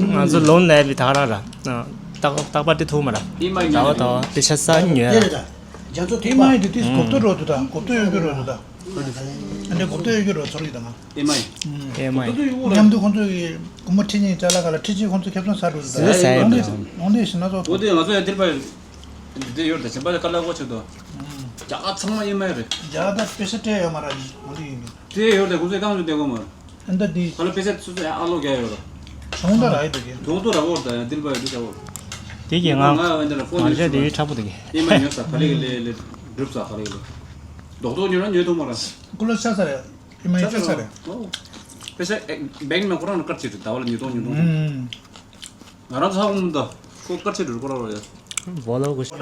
ང་ཚོ་ལོན་ལས་པའི་ད་ར་ར། རྟག་རྟག་པར་དེ་ཐུག་མ་ར། ཨི་མ་ད་བ་ད་བ་པེ་ཤ་བསགས་ཉོས་ར། རྒྱ་མཚོ་ཐིགས་པ། ཨི་མ་འདི་ཏིས་གོབ་ཏོ་རོ་འདུག་ད། གོབ་ཏོ་ཡོད་རྒྱུ་རོ་འདུག་ད། ཨ་འདྲ་གོ་བསྡུར་ཡོད་རྒྱུ་རོ་ཚོར་གྱི་དང་། ཨེ་མ་ཡིན། ཨེ་མ་ཡིན། མཉམ་དུ་ཁོང་ཚོ་གི་སྒོར་མོ་ཁྲི་གཉིས་ཅ་ལག་ག་ལ་ཁྲི་གཅིག་ཁོང་ཚོ་ཁེ་བཟང་ཟ་འགྲོ་ཟེར། ཟ་ཡོད་འོང་དེ་འོང་དེ་ཞིག་ན་ཚོ། འོ་དེ་ང་ཚོ་ཡང་འདིར་པ་འདི་ཡོད་དེ་བྱེད་པ་དཀའ་ལས་ཁག་ཆེ་དོ། རྒྱ་གར་ཚང་མ་ཨེ་མ་ཡིན་རེད། རྒྱ་གར་ད་པེ་ས་སྤྲད་ཡོད་མ་ར་འོང་དེ་ཡིན་གི། དེ་ཡོད་དེ་ཁོང་ཚོས་བཏང་ཚོད་དེ་གོ་མ། ཨ་ད་དེ། ཁ་ལ་པེ་ས་སུ་ཚོ་ཡང་ཨ་ལོ་རྒྱ་ཡོད་ར། གྲོང་ད་ར་ཡོད་དེ་གི། གྲོང་ཚོ་ར་བོར་ད་ཡང་འདིར་པ་ཡོད་དེ་ད་བོར། དེ་གི་ང་ང་ང་འདི་ལ་ཕོན་མ་རེད་ཤ་དེ་ཡོད་ཁྲག་པོ་དེ་གི། ཨེ་མ་ཉོ་ས་ག་ལེ་གི་ལེ་ལེ་སྒྲུབ་ས་ག་ལེ་གི་ལེ། རྡོག་རྡོག་ཉོ་ན་ཉོས་ཐུབ་མ་ར། ཀུ་ལོ་ཆ་ས་རེད། ཨེ་མ་ཡི་ཆ་ས་རེད། ཨོ། པེ་ས་ཨེ་བེང་ན་ཁོ་རང་ལ་ཀར་ཆེ་རེད། ཟླ་བ་ལ་ཉིས་སྟོང་ཉིས་སྟོང་ཐོངས། ང་རང་ཚོ་ཧ་གོ་མི་འདུག་ཁོ་ཀར་ཆེ་རེད་ཁོ་རང་ལ་ཡ། བོ་ལོ་གོ་ཤི།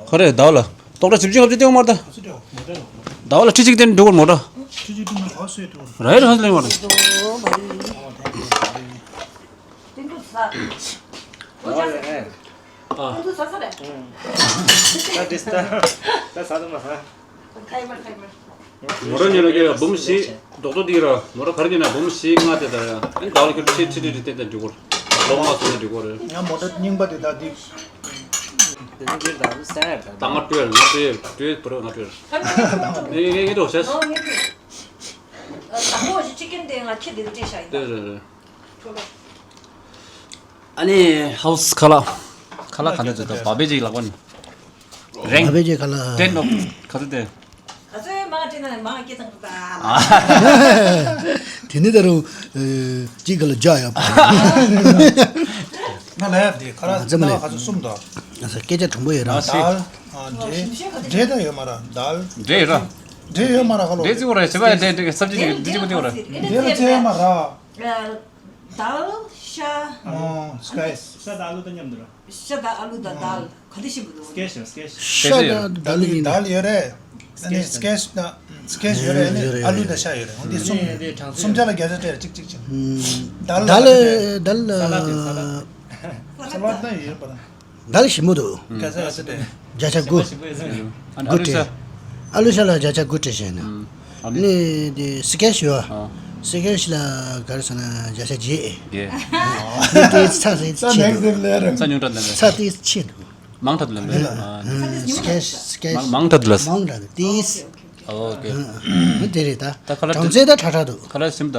ཁོ་རེ་ཟླ་བ་ལ་སྟོག་དྲག་བཞི་བཅུ་ལྔ་བཅུ་སྟེང་མ་རེད་ད། ཟླ་བ་ལ་ཁྲི་གཅིག་སྟེང་འགྲོ་གི་མ་རེད། ར་ཡ་ར་ཧ་ལས་མ་རེད། ཨ། ད་དེ་ད་ད་ཟ་དུ་མ་ཧ། མོ་ར་ཉོ་ལ་ཀྱེ་འབུམ་བཞི། རྡོག་རྡོག་འདི་ར་མོ་ར་ག་རེ་ཉོ་ན་འབུམ་བཞི་ལྔ་དེ་ད་ཡ། ཨ་ནི་ད་བར་ཁྱོད་ཁྲི་ཁྲི་ཁྲི་ཁྲི་བསྟན་ཏེ་འགྲོ་གོ། ལོ་ལྔ་སོང་ན་འགྲོ་གོ་རེད། ང་མོ་ཊ་རྙིང་པ་དེ་ད་འདི། དེ་ནི་འདིར་ད་བུ་སེ་ད། ད་ང་སྤྲོད་ང་སྤྲོད་སྤྲོད་བུ་ར་ང་སྤྲོད། ངས་ངས་ངས་འགྲོ་བྱས། དང་པོ་ཞིག་ཅི་ཀིན་དེ་ང་ཁྱི་དེ་ལ་སྤྲད་བཞག་ཡིན། དེ་རེད་རེད། ཨ་ནི་ཧའུ་སི་ཁ་ལག་ཁ་ལག་ག་འདྲ་ཟེར་ད་བ་བེ་ཅིག་ལག་པ་ནི། རེང་། བ་བེ་ཅིག་ཁ་ལག་ཏན་ནོ། ག་ཚོད་དེ། ག་ཚོད་མང་སྤྲད་ན་མང་སྐྱེ་ཚང་ད། དེ་ནི་ད་རུང་ཅིག་ག་ལ་རྒྱག་ཡོད་པ། ང་ལ་ཡབ་དེ་ཁ་ལག་ང་ཚོ་མ་ལ་ལས་ག་ཚོད་གསུམ་དང་། ང་ཚོ་སྐད་ཆ་དྲང་པོ་ཡོད་ར། ད་ལ་འདྲེ་འདྲེ་ད་ཡོད་མ་ར། ད་ལ་འདྲེ་ཡོད་ར། འདྲེ་ཡོད་མ་ར་ཁ་ལོ། འདྲེ་ཙི་གོ་ར་བྱེད་པ་འདྲེ་འདྲེ་སབ་ཇི་འདྲེ་ལ་འདྲེ་ཅི་གོ་ཏི་གོ་ར། འདྲེ་ལ་ཚེ་ཡོད་མ་ར། ད་ལ་ཤ། ཨོ་སི་ཀེ་ཤི། ཤ་དང་ཨ་ལུ་དང་མཉམ་དུ་ར། ཤ་དང་ཨ་ལུ་དང་ད་ལ་ག་དེ་ཤེས་དགོས་འདུག་སི་ཀེ་ཤི་ཡོད། སི་ཀེ་ཤི་ཤ་ཡོད། དང་ད་ལུ་ཡིན་ད། ད་ལ་ཡོད་རེད། ཨ་ནི་སི་ཀེ་ཤི་དང་སི་ཀེ་ཤི་ཡོད་རེད། ཨ་ནི་ཨ་ལུ་དང་ཤ་ཡོད་རེད། འོ་འདི་གསུམ་གསུམ་ཆ་ལ་བརྒྱ་ཆ་སྤྲད་གཅིག་གཅིག་བྱས། ད་ལ་ད་ལ་ད་ལ་ས་ལ་དེ་ས་ལ། ས་ལ་ད་ཡོད་པ་ན། ད་ལ་ཞིམ་པོ་འདུག་བརྒྱ་ཆ་བརྒྱ་ཆ་དགུ། ཨ་ནི་ཨ་ལུ་ཤ། ཨ་ལུ་ཤ་ལ་བརྒྱ་ཆ་དགུ་སྤྲད་བྱས་ན། ཨ་ནི་དེ་སི་ཀེ་ཤི་ཡོད། སི་ཀེ་ཤི་ལ་ག་རེ་ཟེར་ན་བརྒྱ་ཆ་བརྒྱད། བརྒྱད། ཨ་ནི་དེ་ཚ་ཚ་ཆེ་འདུག་ཚ་ཉུང་དྲགས་ལ་ཚ་དེ་ཆེ་འདུག་མང་དྲགས་ལ་ཨ་ནི་སི་ཀེ་ཤི་སི་ཀེ་ཤི་མང་མང་དྲགས་ལ། མང་དྲགས་དེ། ཨོ་ཀེ། ཨ་དེ་རེད་ད། ད་ཁ་ལག་གྲངས་ཚད་ད་ཁྲ་ཁྲ་འདུག་ཁ་ལག་ཞིམ་ད།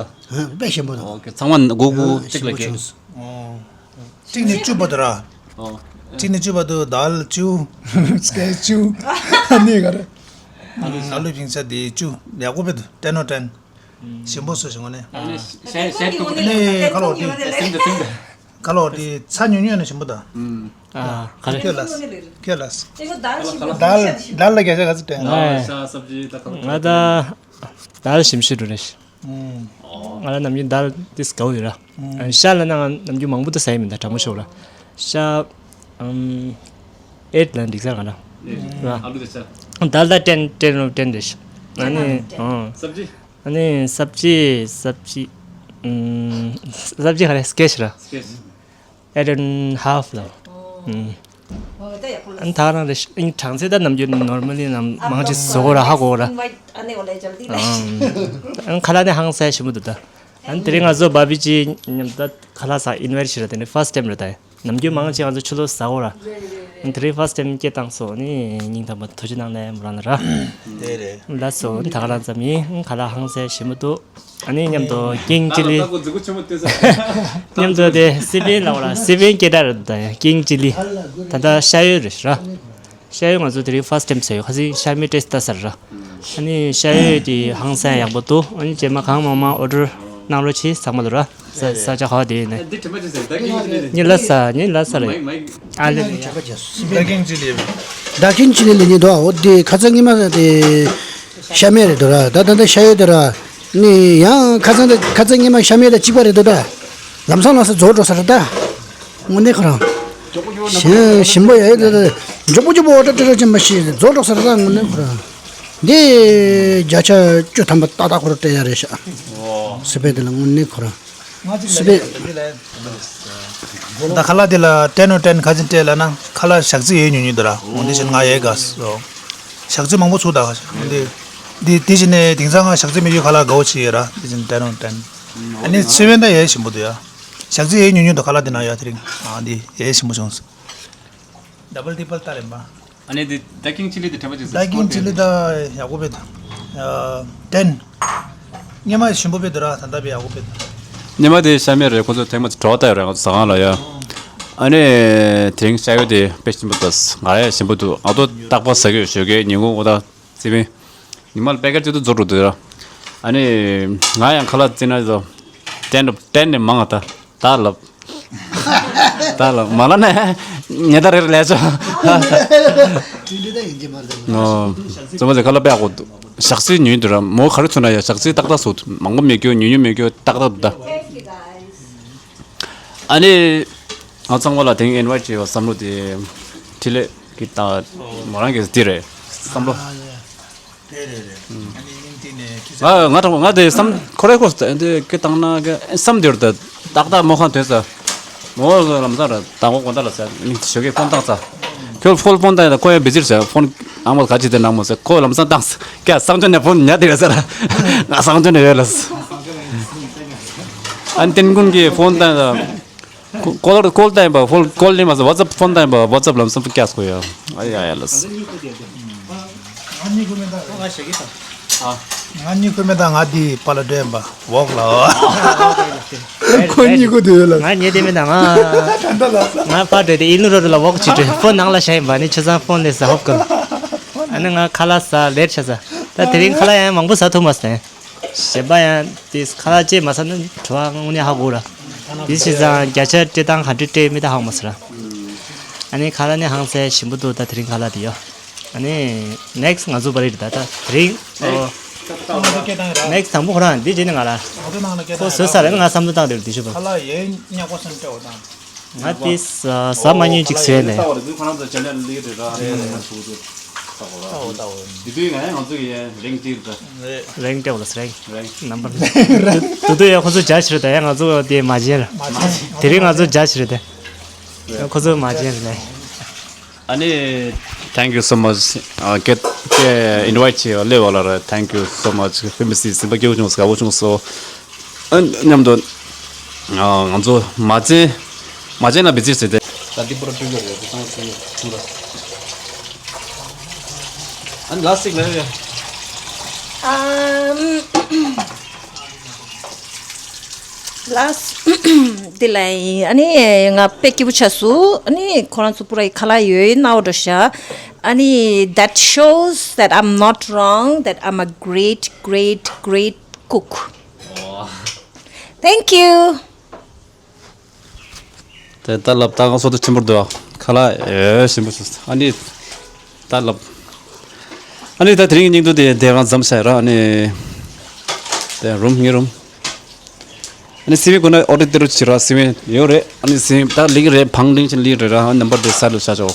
དཔེ་ཞིམ་པོ་འདུག་ཨོ་ཀེ། ཚང་མ་དགུ་དགུ་གཅིག་ལ་ཞིམ་པོ་བྱུང་། གཅིག་ནས་བཅུ་བར་དུ་ར། ཨོ། གཅིག་ནས་བཅུ་བར་དུ་ད་ལ་བཅུ། སི་ཀེ་ཤི་བཅུ། ནི་ག་རེ། ཨ་ལུ་ཕིང་ས་དེ་བཅུ། ཡག་པོ་བེད་དུ་ཏན་ནོ་ཏན། ཞིམ་པོ་སོ་ཞིང་ངོ་ནས། ཨ་ནི་ཤ་ཤ་ཏུ་ནི་ཁ་ལོ་དེ། སིང་དུ་སིང་དུ། ཁ་ལོ་དེ་ཚ་ཉུང་ཉུང་ནས་ཞིམ་པོ་ད། ཨ་ག་རེ། ཁྱོད་ལ། ཁྱོད་ལ། ད་ལ་ད་ལ་སྐད་ཆ་ག་ཚོད་དྲན། ང་ད་ད་ལ་ཞིམ་ཤོས་འགྲོ་རེད། ཨུམ། ང་ལ་ནམ་རྒྱུན་དལ་ཏིས་དགའ་བོ་ཡོད་ར། ཨ་ཤ་ལ་ན་ང་ནམ་རྒྱུན་མང་པོ་ད་ཟ་ཡི་མིན་ད་དྲང་མོ་ཤོད་ར། ཤ་ཨམ་ཨེཊ་ལ་འགྲིག་ས་ག་ན་ར། ཨ་ལུ་དེ་ཤ། དལ་ད་ཊེན་ཊེན་རུ་ཊེན་རེད་ཤ། ཨ་ནི་ཨང་། སབ་ཇི། ཨ་ནི་སབ་ཇི་སབ་ཇི་ཨམ་སབ་ཇི་ག་རེ་སྐེ་ཤ་ར། སྐེ་ཤ། Eight and half ལ། ཨང་། ཨང་ད་རང་རེ་ཨིན་གྲངས་ཚད་ད་ནམ་རྒྱུན་normally ནམ་མང་ཆེ་བཟོ་གོ་ར་ཧ་གོ་ར། ཨང་ཁ་ལག་ནི་ཧང་སེ་ཞིམ་པོ་འདུག་ད། ཨ་ནི་དེ་རིང་ང་ཚོ་བ་བི་ཅི་མཉམ་ད་ཁ་ལག་ཟ་ཨིན་ཝའི་ཊི་ཞིག་ར། དེ་ནི་ཕར་སི་ཊེམ་ར་ད། ནམ་རྒྱུན་མང་ཆེ་ང་ཚོ་ཆུ་ལོག་ཟ་གོ་ར། ཨ་ནི་དེ་རིང་ཕར་སི་ཊེམ་སྐད་བཏང་སོང་། ཨ་ནི་སྙིང་ཐག་པ་ཐུགས་རྗེ་གནང་ནས་མོ་རང་ལ་ར། དེ་རེད། ལགས་སོ། ཨ་ནི་ད་ག་རང་ཙམ་ཡིན། ཨང་ཁ་ལག་ཧང་སེ་ཞིམ་པོ་འདུག་ཨ་ནི་མཉམ་དུ་ཀིང་ཅི་ལི། མཉམ་དུ་དེ་སི་པན་ལ་བ་ལ་སི་པན་སྐད་གྲགས་རེད་ད། ཀིང་ཅི་ལི། ད་ལྟ་ཤ་ཡོད་རེད་ར། ཤ་ཡོད་ང་ཚོ་དེ་རིང་ཕར་སི་ཊེམ་ཟ་ཡོད། ཁ་སང་ཤ་མེད་ཊེ་སི་ཊི་ལྟ་ས་ར། ཨ་ནི་ཤ་ཡོད་དེ་ཧང་སང་ཡག་པོ་འདུག་ཨ་ནི་རྗེས་མ་གང་མང་མང་ཨོ་ཌར་གནང་རོགས་བྱེད། ཚང་མ་ལ་ར། ས་ས་ཆ་ཧ་དེ་ནས། འདི་དྲི་མ་ཅི་ཟེར་ད་ཀིང་ཅི་ལི་རེད། ཉི་ལ་ས་ཉི་ལ་ས་རེད། མའི་མའི། ཨ་ལེ་ལེ། ད་ཀིང་ཅི་ལི། ད་ཀིང་ཅི་ལི་ལི་ཉི་དོ་འོ་དེ་ཁ་སང་ཉི་མ་དེ་ཤ་མེད་རེད་དོ་ར། ད་ད་ད་ཤ་ཡོད་དེ་ར། ནི་ཡང་ཁ་སང་ད་ཁ་སང་ཉི་མ་ཤ་མེད་ད་གཅིག་པ་རེད་དོ་ད། ལམ་སང་ལམ་སང་རྫོགས་འགྲོ་ས་རེད་ད། དངོས་གནས་ཁོ་རང་། ཞིམ་ཞིམ་པོ་ཡོད་དེ་ད། མགྱོགས་པོ་མགྱོགས་པོ་འོ་ད་སྤྲད་རོགས་བྱེད་མ་ཤེས་རྫོགས་འགྲོ་ས་རེད་ད། དངོས་གནས་ཁོ་རང་། འདི་བརྒྱ་ཆ་བཅུ་ཐམ་པ་ཏག་ཏག་ཁོ་རང་སྤྲད་ཡ་རེད་ཤག་སི་པན་དེ་ལ་དངོས་གནས་ཁོ་རང་། སི་པན། ད་ཁ་ལག་དེ་ལ་ཊེན་ཨོ་ཊེན་ག་ཚོད་སྤྲད་ལབ་ན་ཁ་ལག་ཞག་ཚི་ཡོད་ཉུང་ཉུང་འདུག་ར། འོ་འདི་བཞིན་ང་ཡས་དགའ་སོ། ཞག་ཚི་མང་པོ་ཚུགས་ད་ཁ་ཤག་འདི། འདི་དེ་བཞིན་ནས་དེང་སང་ང་ཞག་ཚི་མི་ཡོད་ཁ་ལག་དགའ་བོ་བྱེད་ཡོད་ར། དེ་བཞིན་ཊེན་ཨོ་ཊེན། ཨ་ནི་སི་པན་ད་ཡས་ཞིམ་པོ་འདུག་ཡ། ཞག་ཚི་ཡས་ཉུང་ཉུང་འདུག་ཁ་ལག་དེ་ན་ཡ་དེ་རིང་ཨ་འདི་ཡས་ཞིམ་པོ་བྱུང་སོང་། ཌབ་བལ་ཊི་པལ་ལྟ་རེད་མ། ཨ་ནི་འདི་ད་ཀིང་ཅི་ལི་འདི་དྲན་པ་ཅིག་ཟེར། ད་ཀིང་ཅི་ལི་ད་ཡག་པོ་བེད། ཨ་ཊེན། སྔོན་མ་ཞིམ་པོ་བེད་དུ་ར་ད་ད་བེད་ཡག་པོ་བེད། སྔོན་མ་དེ་ཤ་མེད་རེད། ཁོ་ཚོ་ཐེངས་མ་གྲོགས་ལྟ་ཡོད་རེད་ང་ཚོ་ཟ་ཁང་ལ་ཡ། ཨ་ནི་དེ་རིང་ཤ་ཡོད་དེ་དཔེ་ཞིམ་པོ་འདུག་ང་ཡ་ཞིམ་པོ་འདུག་ང་ཚོ་རྟག་པར་ཟ་གི་ཡོད་ཞོགས་ཀས་ཉིན་གུང་འོ་ད་རྩི་བིན། ཉི་མ་ལ་པེ་ཀེཊ་གཅིག་ཏུ་རྫོགས་འགྲོ་འདུག་ར། ཨ་ནི་ང་ཡང་ཁ་ལག་རྩི་ན་ཡོད་ཊེན་ཊེན་ནས་མང་ང་ད། ད་ལབ། ད་ལབ་མ་ལབ་ན་ངས་ད་རེ་རེ་ལས་ཆོག་ཨོ། ཙོ་མ་ཟེར་ཁ་ལག་དཔེ་ཡག་པོ་འདུག་ཞག་ཚི་ཉུང་དུ་ར་མོ་ག་རེ་ཚོད་ན་ཡ་ཞག་ཚི་ཏག་ཏག་བཟོ་འདུག་མང་པོ་མེད་རྒྱུ་ཉུང་ཉུང་མེད་རྒྱུ་ཏག་ཏག་འདུག་ད། ཨ་ནི་ང་ཚང་མ་ལ་དེང་ཨིན་ཝའིཊ་བྱས་པ་བསམ་བློ་དེ་འཕྲིན་ལས་ཀྱི་ད་མོ་རང་གིས་འདི་རེད་བསམ་བློ། དེ་རེད་རེད། ཨ་ནི་ཨིན་དེ་ནས་ཁྱི་ང་ང་དང་ང་དེ་བསམ་ཁོ་རེ་ཁོ་དེ་ཀི་བཏང་ན་ཀི་བསམ་དེ་རུ་དེ་ཏག་ཏག་མོ་ཁང་དོན་ས་མོ་ལམ་སང་ར་དང་པོ་དགོང་དག་ལ་ས་མི་ཞོགས་ཀས་ཕོན་བཏང་ས་ཁྱོད་ཕོལ་ཕོན་བཏང་ཡ་ད་ཁོ་ཡང་བི་ཛི་རེད་ས་ཕོན་ཨ་མོ་ག་ཅི་དེ་ནང་མོ་ས་ཁོ་ལམ་སང་བཏང་ས་ཀྱ་གསང་སྤྱོད་ནས་ཕོན་ཉར་དེ་རེད་ས་ར་ང་གསང་སྤྱོད་ནས་ཡོད་ལ་ས་ཨ་ནི་ཏན་ཀུན་གྱིས་ཕོན་བཏང་ས། ཀོ་ཀོལ་ཀོལ་བཏང་ཡིན་པ་ཕོན་ཀོལ་ནི་མ་ཟད་ཝ་ཙབ་ཕོན་བཏང་ཡིན་པ་ཝ་ཙབ་ལམ་སང་ཀྱག་སྐོ་ཡ། ཨ་ཡ་ཡ་ལ་སི། ང་གཉིས་ཁུ་མེད་ད་ང་དེ་པ་ལ་འདྲེན་པ་འོག་ལ། ཁོ་གཉིས་ཁུ་དུ་ཡོད་ལ། ང་གཉིས་དེ་མེད་ད་ང་། ད་ལ་ས། ང་པ་འདྲེ་དེ་ཨིན་ལུ་རོ་རུ་ལ་འོག་ཅི་འདྲེ་ཕོན་ནང་ལ་ཤ་ཡིན་པ་ནི་ཆུ་ཚང་ཕོན་ལས་ས་ཧོབ་ཀམ། ཨ་ནི་ང་ཁ་ལག་ས་ལེར་ཆ་ས། ད་དེ་རིང་ཁ་ལག་ཡང་མང་པོ་ས་ཐུབ་མ་སྟེ། གཞན་པ་ཡང་དེ་ཁ་ལག་ཅེས་མ་ཟ་ན་བྲོ་བ་དངོས་གནས་ཧ་གོ་ར། དེ་བྱས་ཙང་བརྒྱ་ཆ་སྤྲད་སྟངས་ག་འདྲ་སྤྲད་མི་ད་ཧ་གོ་མ་སོང་ར། ཨ་ནི་ཁ་ལག་ནི་ཧང་སེ་ཞིམ་པོ་འདུག་ད་དེ་རིང་ཁ་ལག་དེ་ཡོད། ཨ་ནི་ནེག་སི་ང་ཚོ་བ་རི་རེད་ད་ད་དེ་རིང་། ནེག་སི་དང་པོ་ཁོ་རང་འདི་བྱས་ནི་ང་ལ་ཁོ་བཟོས་ས་རེད་ང་བསམ་བློ་བཏང་དེ་རུ་དེ་ཞུ་བ། ང་དེ་ཟ་མ་ཉན་ཅིག་ཟོས་ནས། ལྟ་བ་རེད་ཁོ་རང་ཚོ་ཅ་ལག་ལི་རེད་ར་ཨ་ནི་ང་ཚོ་ཚོ་ལྟ་བ་ར། ལྟ་བ་ལྟ་བ། དེ་དུས་ང་ཡང་ང་ཚོ་ཡི་རེང་ཏིར་ད། རེང་ཏེ་བ་ལ་རེང་རེང་ནམ་བར། དུ་དུ་ཡང་ཁོ་ཚོ་རྒྱ་ཆེ་རེད་ད་ཡང་ང་ཚོ་དེ་མ་བྱེད་ར། དེ་རིང་ང་ཚོ་རྒྱ་ཆེ་རེད་དེ། ཁོ་ཚོ་མ་བྱེད་རེད་ལེ། ཨ་ནི། Thank you so much. ཨ་ཀེ་ཀེ་ཨིན་ཝའིཊ་བྱས་པ་སླེབས་པ་ལ་ར། Thank you so much. ཕེ་མི་སི་སེམས་པ་སྐྱིད་པོ་བྱུང་དགའ་པོ་བྱུང་སོང་། ཨ་མཉམ་དུ་ང་ཚོ་མ་བྱན་མ་བྱན་ལ་བི་ཛི་ཟེར་ཏེ། ད་འདི་པོ་ར་སྤྲོད་ཡོད་རེད་དེ་ཚང་མ་སྤྲོད་ཡོད་ཐུང་ར། ཨ་ནི་ལ་སིག་ལ་ཡོད། ཨམ། ལ་སི་འདི་ལ་ཡིན། ཨ་ནི་ང་དཔེ་སྐྱིད་པོ་ཆགས་སོང་། ཨ་ནི་ཁོ་རང་ཚོ་པུ་ར་ཡི་ཁ་ལག་ཡོད་ཡིན་ན་འོ་འགྲོ་ཤག་ཨ་ནི་that shows that I'm not wrong, that I'm a great, great, great cook. Thank you. དེ་ལྟར་ལབ་ད་ང་སོ་ད་ཆེན་པོར་འདུག་ཁ་ལག་ཨེ་ཞིམ་པོ་ཞིག་ཨ་ནི་ད་ལབ། ཨ་ནི་ད་དེ་རིང་གི་སྙིང་དོན་དེ་དེ་རང་མཚམས་བཞག་ར། ཨ་ནི་དེ་རུམ་ངའི་རུམ། ཨ་ནི་སི་ཝིན་ཁོ་ན་ཨོ་ཌར་དེ་རུ་བྱེད་ར། སི་ཝིན་ཡོད་རེད། ཨ་ནི་སི་ཝིན་ད་ལིག་རེད། བང་ལིང་ཆེན་ལིག་རེད་ར། ཨ་ནི་ནམ་བར་དེ་སལ་ལ་བྱ་ཆོག་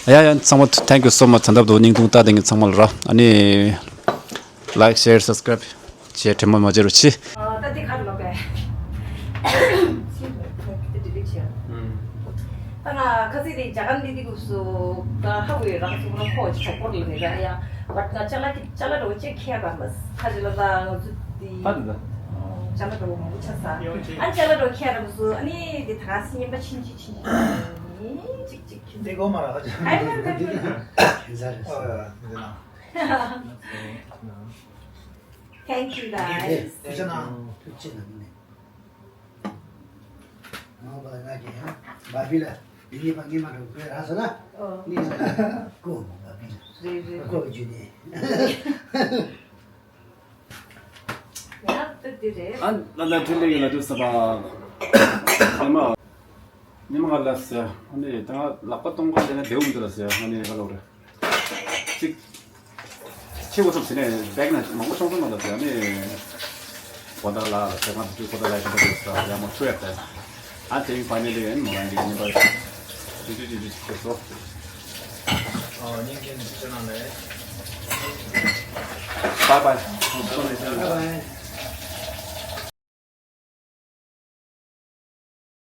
ཡ་ཡ་ཚང་མ་thank you so much། ད་ལྟ་བུ་སྙིང་ཐུང་ལྟ་དེ་ངས་ཚང་མ་ལ་ར། ཨ་ནི་like share subscribe བྱས་དྲན་པ་མ་བརྗེད་རོགས་གྱིས། ད་འདི་ག་རེ་ལབ་པས། ད་ང་ཁ་སང་དེ་རྒྱ་གར་འདི་འདི་གུ་སུ་ད་ཧ་གོ་ཡོད། རང་ཚོ་ཁོ་ཁོ་ཅི་ཆོག་པོ་ལ་ནི་ར་ཡ། བ་ད་ཅ་ལག་གི་ཅ་ལག་འདྲ་བོ་ཅིག་ཁྱེར་ར་མ་ཁ་ཅིག་ལ་ད་ང་ཚོ་འདི་ད་འདི་ད་ཅ་ལག་འདྲ་བོ་མང་པོ་ཆགས་ས། ཨ་ཅ་ལག་འདྲ་བོ་ཁྱེར་ར་མ་སུ། ཨ་ནི་འདི་ད་སི་ཉིན་པ་ཕྱིན་ཅི་ཕྱིན་ཅི་ཅིག་ཅིག་ཁྱེར། འདི་གོ་མ་ར་ཁ་ཅིག་ཨ་ཡ་ད་ད་ད་ད། ཨ་ཡ་འདི་ན། Thank you, guys. ཐུགས་རྗེ་གནང་། ཐུགས་རྗེ་གནང་ནས། ང་བ་ང་གི་ཡང་བ་བི་ལ་འདི་གཉིས་པ་ངེས་མ་རུ་བོད་རག་སོང་ན། ཨོ། ངེས་མ་ཀོ་མོ་བ་བི་ལ་རེད་རེད། ཀོ་བ་རྒྱུ་ནས། ཡང་ད་འདི་རེད། ཨ་ལ་ལ་འཕྲིན་ལས་ཡིན་ལ་དུས་ས་པ་ངེས་མ། ཉི་མ་ང་ལ་ཟེར། ཨ་ནི་ད་ང་ལག་པ་གཏོང་ག་ལས་ན་བདེ་བོ་མི་འདུག་ལ་ཟེར། ཨ་ནི་ག་ལོག་རེད། གཅིག་ཕྱི་འོ་སོང་ཟེར་ནས་བེག་ན་མང་པོ་ཤོང་སོང་ལ་ཟེར། ཨ་ནི་གོ་ད་ལ་ཟེར། ང་དུ་གོ་ད་ལ་ཡིན་པ་རེད་ཟེར། ཡ་མོ་ཆུ་ཡག་ཟེར། ཨ་དེ་ཡིན་ཕ་ནི་ལས་ཡིན་མོ་རང་གི་ཉིན་པ་དུ་དུ་དུ་དུ་ཁྱེར་སོ། ཨ་ཉིན་ཁྱེར་ནས་ཕྱི་ནང་ལས། Bye bye. Bye bye.